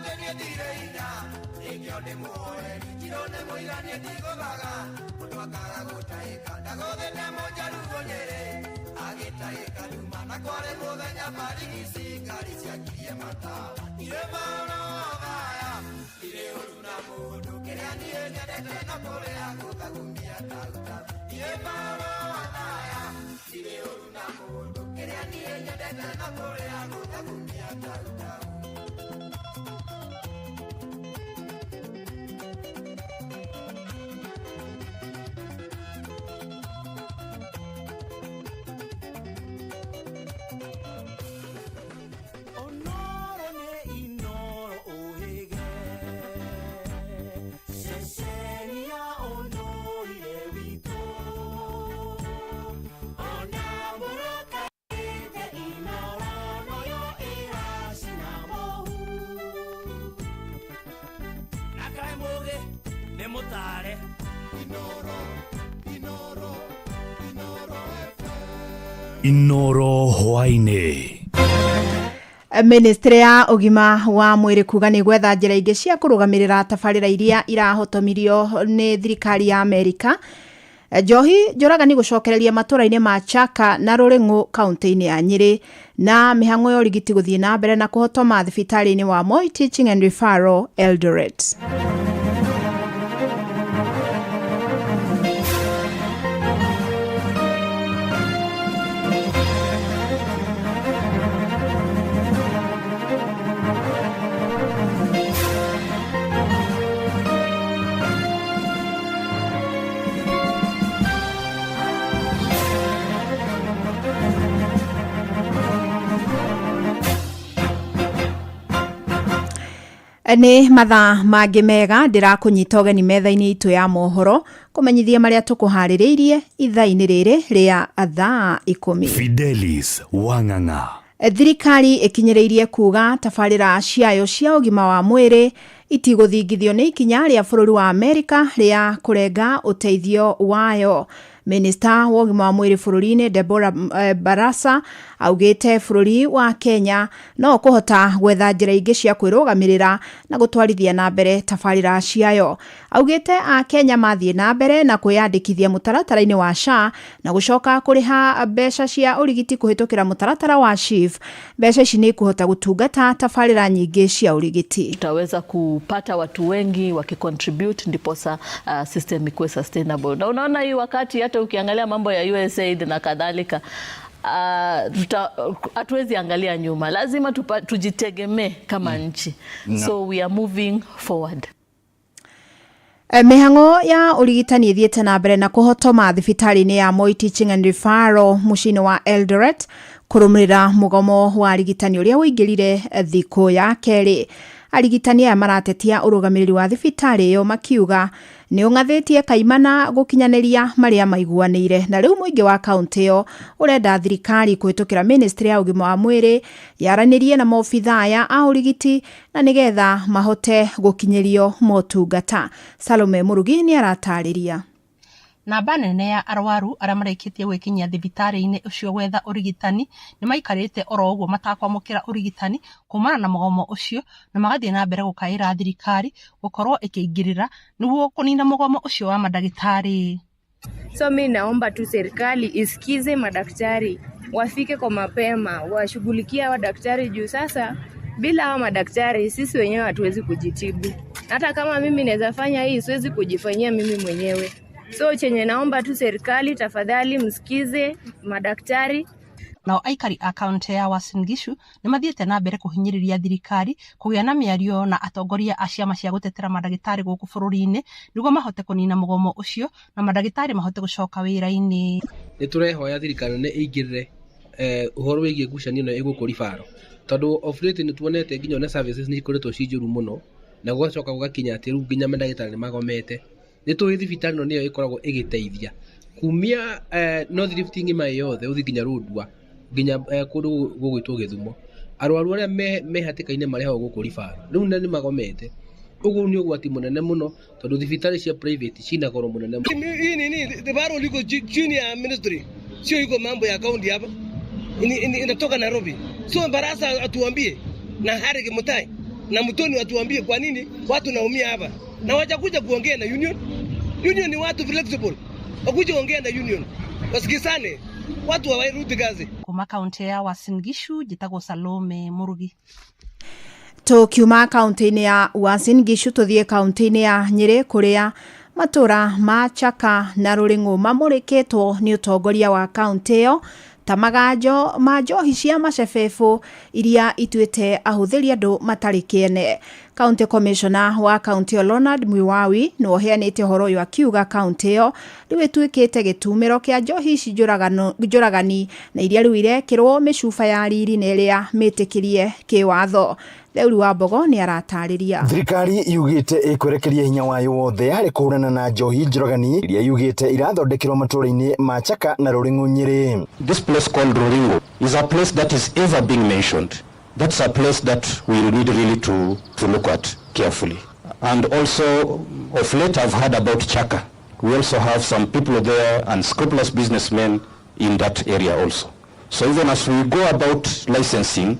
atĩ niĩ ndirĩ hinya nĩkĩo ndĩmũhoreri njirũ nĩ mũira niĩ ndigũthaga mũndũ akaga gũtahĩka ndagũthĩte mũnjaruo Nyĩrĩ agĩtahĩka nduma na kwarĩ mũthenya barigici ngari ciakirie matawa irĩ maũro thaya irĩ ũru na mũndũ kĩrĩa niĩ nyendete no kũrĩa gũthagumia tauta irĩ maũro thaya irĩ ũru na mũndũ kĩrĩa niĩ nyendete no kũrĩa gũthagumia tauta. Onoro nĩ Inoro ũhĩge ceceni ya ũndũire witũ ona mũrũkaĩte Inoro noyo ĩracina mũhu Na kaĩ mũgĩ nĩ mũtare. Inoro Inoro Inoro Inoro hwaĩ-inĩ. Ministry ya ũgima wa mwĩrĩ kuga nĩ gwetha njĩra ingĩ cia kũrũgamĩrĩra tabarĩra iria irahotomirio nĩ thirikari ya Amerika. Njohi njũragani gũcokereria matũra-inĩ ma Chaka na Rũrĩng'ũ kaunti-inĩ ya Nyĩrĩ na mĩhang'o ya ũrigiti gũthiĩ na mbere na kũhotoma thibitarĩ-inĩ wa Moi Teaching and Referral Eldoret. Nĩ mathaa mangĩ mega ndĩrakũnyita ũgeni metha-inĩ itũ ya mohoro kũmenyithia marĩa tũkũharĩrĩirie ithaa-inĩ rĩrĩ rĩa thaa 10. Fidelis Wang'ang'a. Thirikari ĩkinyĩrĩirie kuga tabarĩra ciayo cia ũgima wa mwĩrĩ itigũthingithio nĩ ikinya rĩa bũrũri wa Amerika rĩa kũrenga ũteithio wayo. Minista wa ũgima wa mwĩrĩ bũrũri-inĩ Deborah Barasa augĩte bũrũri wa Kenya no ũkũhota gwetha njĩra ingĩ cia kwĩrũgamĩrĩra na gũtwarithia na mbere tabarĩra ciayo. Augĩte a Kenya mathiĩ na mbere na kwĩyandĩkithia mũtaratara-inĩ wa SHA na gũcoka kũrĩha mbeca cia ũrigiti kũhĩtũkĩra mũtaratara wa SHIF. Mbeca ici nĩ ikũhota gũtungata tabarĩra nyingĩ cia ũrigiti. Tutaweza kupata watu wengi wakicontribute ndiposa system ikuwe sustainable. Na unaona hii wakati hata ukiangalia mambo ya USAID na kadhalika, hatuwezi angalia nyuma, lazima tujitegemee kama nchi. No. So we are moving forward. Mĩhang'o ya ũrigitani ĩthiĩte na mbere na kũhotoma thibitarĩ-inĩ ya Moi Teaching and Referral mũciĩ-inĩ wa Eldoret kũrũmĩrĩra mũgomo wa arigitani ũrĩa ũingĩrire thikũ ya kerĩ. Arigitani aya maratetia ũrũgamĩrĩri wa thibitarĩ ĩyo makiuga nĩ ũng'athĩtie kaimana gũkinyanĩria marĩa maiguanĩire na rĩu mũingĩ wa kaunti ĩyo ũrenda thirikari kũhĩtũkĩra ministry ya ũgima wa mwĩrĩ yaranĩrie na maobithaa aya a ũrigiti na nĩgetha mahote gũkinyĩrio motungata. Salome Mũrugi nĩ aratarĩria. Namba nene ya arwaru arĩa marĩkĩtie gwĩkinyia thibitarĩ-inĩ ũcio gwetha ũrigitani nĩ maikarĩte oro ũguo matakwamũkĩra ũrigitani kumana na mũgomo ũcio na magathiĩ na mbere gũkaĩra thirikari gũkorwo ĩkĩingĩrĩra nĩguo kũnina mũgomo ũcio wa mandagĩtarĩ. So mi naomba tu serikali isikize madaktari, wafike kwa mapema, washughulikie hawa daktari juu sasa bila hawa madaktari sisi wenyewe hatuwezi kujitibu. Hata kama mimi naweza fanya hii, siwezi kujifanyia mimi mwenyewe. So chenye naomba tu serikali, tafadhali msikize madaktari. Nao aikari a kaunti ya Uasin Gishu nĩ mathiĩte na mbere kũhinyĩrĩria thirikari kũgĩa na mĩario na atongoria a ciama cia gũtetera mandagĩtarĩ gũkũ bũrũri-inĩ nĩguo mahote kũnina mũgomo ũcio na mandagĩtarĩ mahote gũcoka wĩra-inĩ. Nĩ tũrehoya thirikari nĩ ĩingĩrĩre ũhoro wĩgiĩ ngucanio ĩno ĩgũkũ ribaro tondũ of late nĩ tuonete nginya ona services nĩ ikoretwo ci njũru mũno na gũgacoka gũgakinya atĩ rĩu nginya mandagĩtarĩ nĩ magomete. Nĩ tũĩ thibitarĩ ĩno nĩyo ĩkoragwo ĩgĩteithia kumia North Rift ng'ima yothe ũthiĩ nginya Lodwar nginya kũndũ gũgwĩtwo Gĩthumo arwaru arĩa me hatĩka-inĩ marehagwo gũkũ ribaro rĩu na nĩ magomete. Ũguo nĩ ũgwati mũnene mũno tondũ thibitarĩ cia private cina goro mũnene. Hii nini ribaro liko chini ya ministry, sio iko mambo ya county hapa, inatoka Nairobi. So Barasa atuambie na Harry Kimutai na Mutoni watuambie kwa nini watu naumia hapa, na wajakuja kuongea na union. Union ni watu flexible, wakuja ongea na union, wasikizane, watu hawarudi kazi. Kuma kaunti ya Uasin Gishu njĩtagwo Salome Murugi. Tũkiuma kaunti-inĩ ya Uasin Gishu tũthiĩ kaunti-inĩ ya Nyĩrĩ kũrĩa matũra ma Chaka na Rũrĩng'ũ mamũrĩkĩtwo nĩ ũtongoria wa kaunti ĩyo ta maganjo ma njohi cia macebebũ iria ituĩte ahũthĩri andũ matarĩ kĩene. County Commissioner wa kaunti ĩyo Leonard Mwiwawi nĩwe ũheanĩte ũhoro ũyũ akiuga kaunti ĩyo rĩu ĩtuĩkĩte gĩtumĩro kĩa njohi ici njũragani na iria rĩu irekĩrwo mĩcuba ya riri na ĩrĩa mĩtĩkĩrie kĩwatho. Theuri wa Mbogo nĩ aratarĩria. Thirikari yugĩte ĩkwerekeria hinya wayo wothe harĩ kũhũrana na njohi njũragani iria yugĩte irathondekerwo matũũra-inĩ ma Chaka na Rũrĩng'ũ Nyĩrĩ. This place called Ruringo is a place that is ever being mentioned. That's a place that we need really to look at carefully. And also, of late I've heard about Chaka. We also have some people there and scrupulous businessmen in that area also. So even as we go about licensing,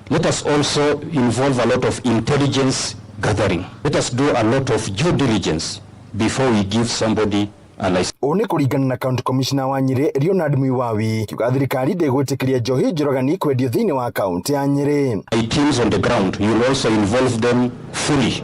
let us also involve a lot of intelligence gathering. Let us do a lot of due diligence before we give somebody a license. Ũũ nĩ kũringana na County Commissioner wa Nyĩrĩ Leonard Mwiwawi kiuga thirikari ndĩgwĩtĩkĩria njohi njũragani kwendio thĩinĩ wa kaunti ya Nyĩrĩ. Teams on the ground, you will also involve them fully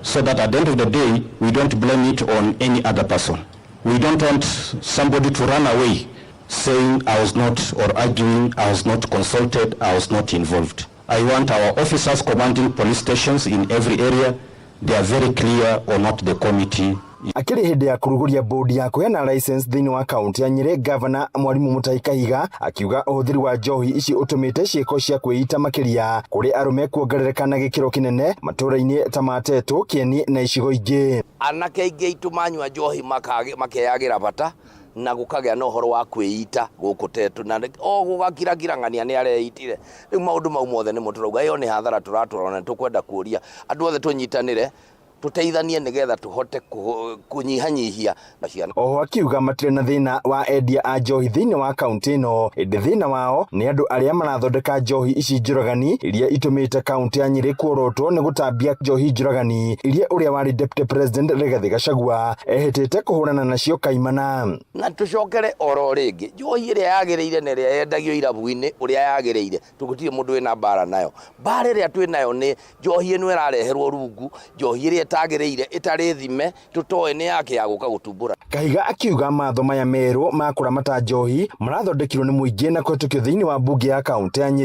so that at the end of the day, we don't blame it on any other person. We don't want somebody to run away saying I was not, or arguing I was not consulted, I was not involved. I want our officers commanding police stations in every area, they are very clear on what the committee. Akĩrĩ hĩndĩ ya kũrugũria bodi ya kũheana license thĩinĩ wa kaunti ya Nyĩrĩ, Gavana Mwarimũ Mutahi Kahiga akiuga ũhũthĩri wa njohi ici ũtũmĩte ciĩko cia kwĩita makĩria kũrĩ arũme kuongerereka na gĩkĩro kĩnene matũũra-inĩ ta ma Tetũ, Kĩeni na icigo ingĩ. Anake aingĩ aitũ manyua njohi makeyagĩra bata na gũkagĩa na ũhoro wa kwĩita gũkũ Tetũ na o gũgakirakira ng'ania nĩ areitire. Rĩu maũndũ mau mothe nĩmo tũrauga ĩyo nĩ hathara tũratwara na tũkwenda kũria andũ othe tũnyitanĩre tũteithanie nĩgetha tũhote kũnyihanyihia ciana. Oho akiuga matirĩ na thĩna wa endia a njohi thĩinĩ wa kaunti ĩno, ĩndĩ thĩna wao nĩ andũ arĩa marathondeka njohi ici njũragani iria itũmĩte kaunti ya Nyĩrĩ kuorotwo nĩ gũtambia njohi njũragani iria ũrĩa warĩ Deputy President Rigathĩ Gachagua ehĩtĩte kũhũrana nacio kaimana. Na tũcokere oro rĩngĩ njohi ĩrĩa yagĩrĩire na ĩrĩa yendagio irabu-inĩ ũrĩa yagĩrĩire tũgũtirĩ mũndũ wĩna mbara nayo. Mbara ĩrĩa twĩ nayo nĩ njohi ĩno ĩrareherwo rungu, njohi ĩrĩa ĩtagĩrĩire ĩtarĩ thime tũtoĩ nĩ yake ya gũka gũtumbũra. Kahiga akiuga matho maya merũ ma kũramata njohi marathondekirwo nĩ mũingĩ na kũhetũkio thĩinĩ wa mbunge ya kaunti ya Nyĩrĩ.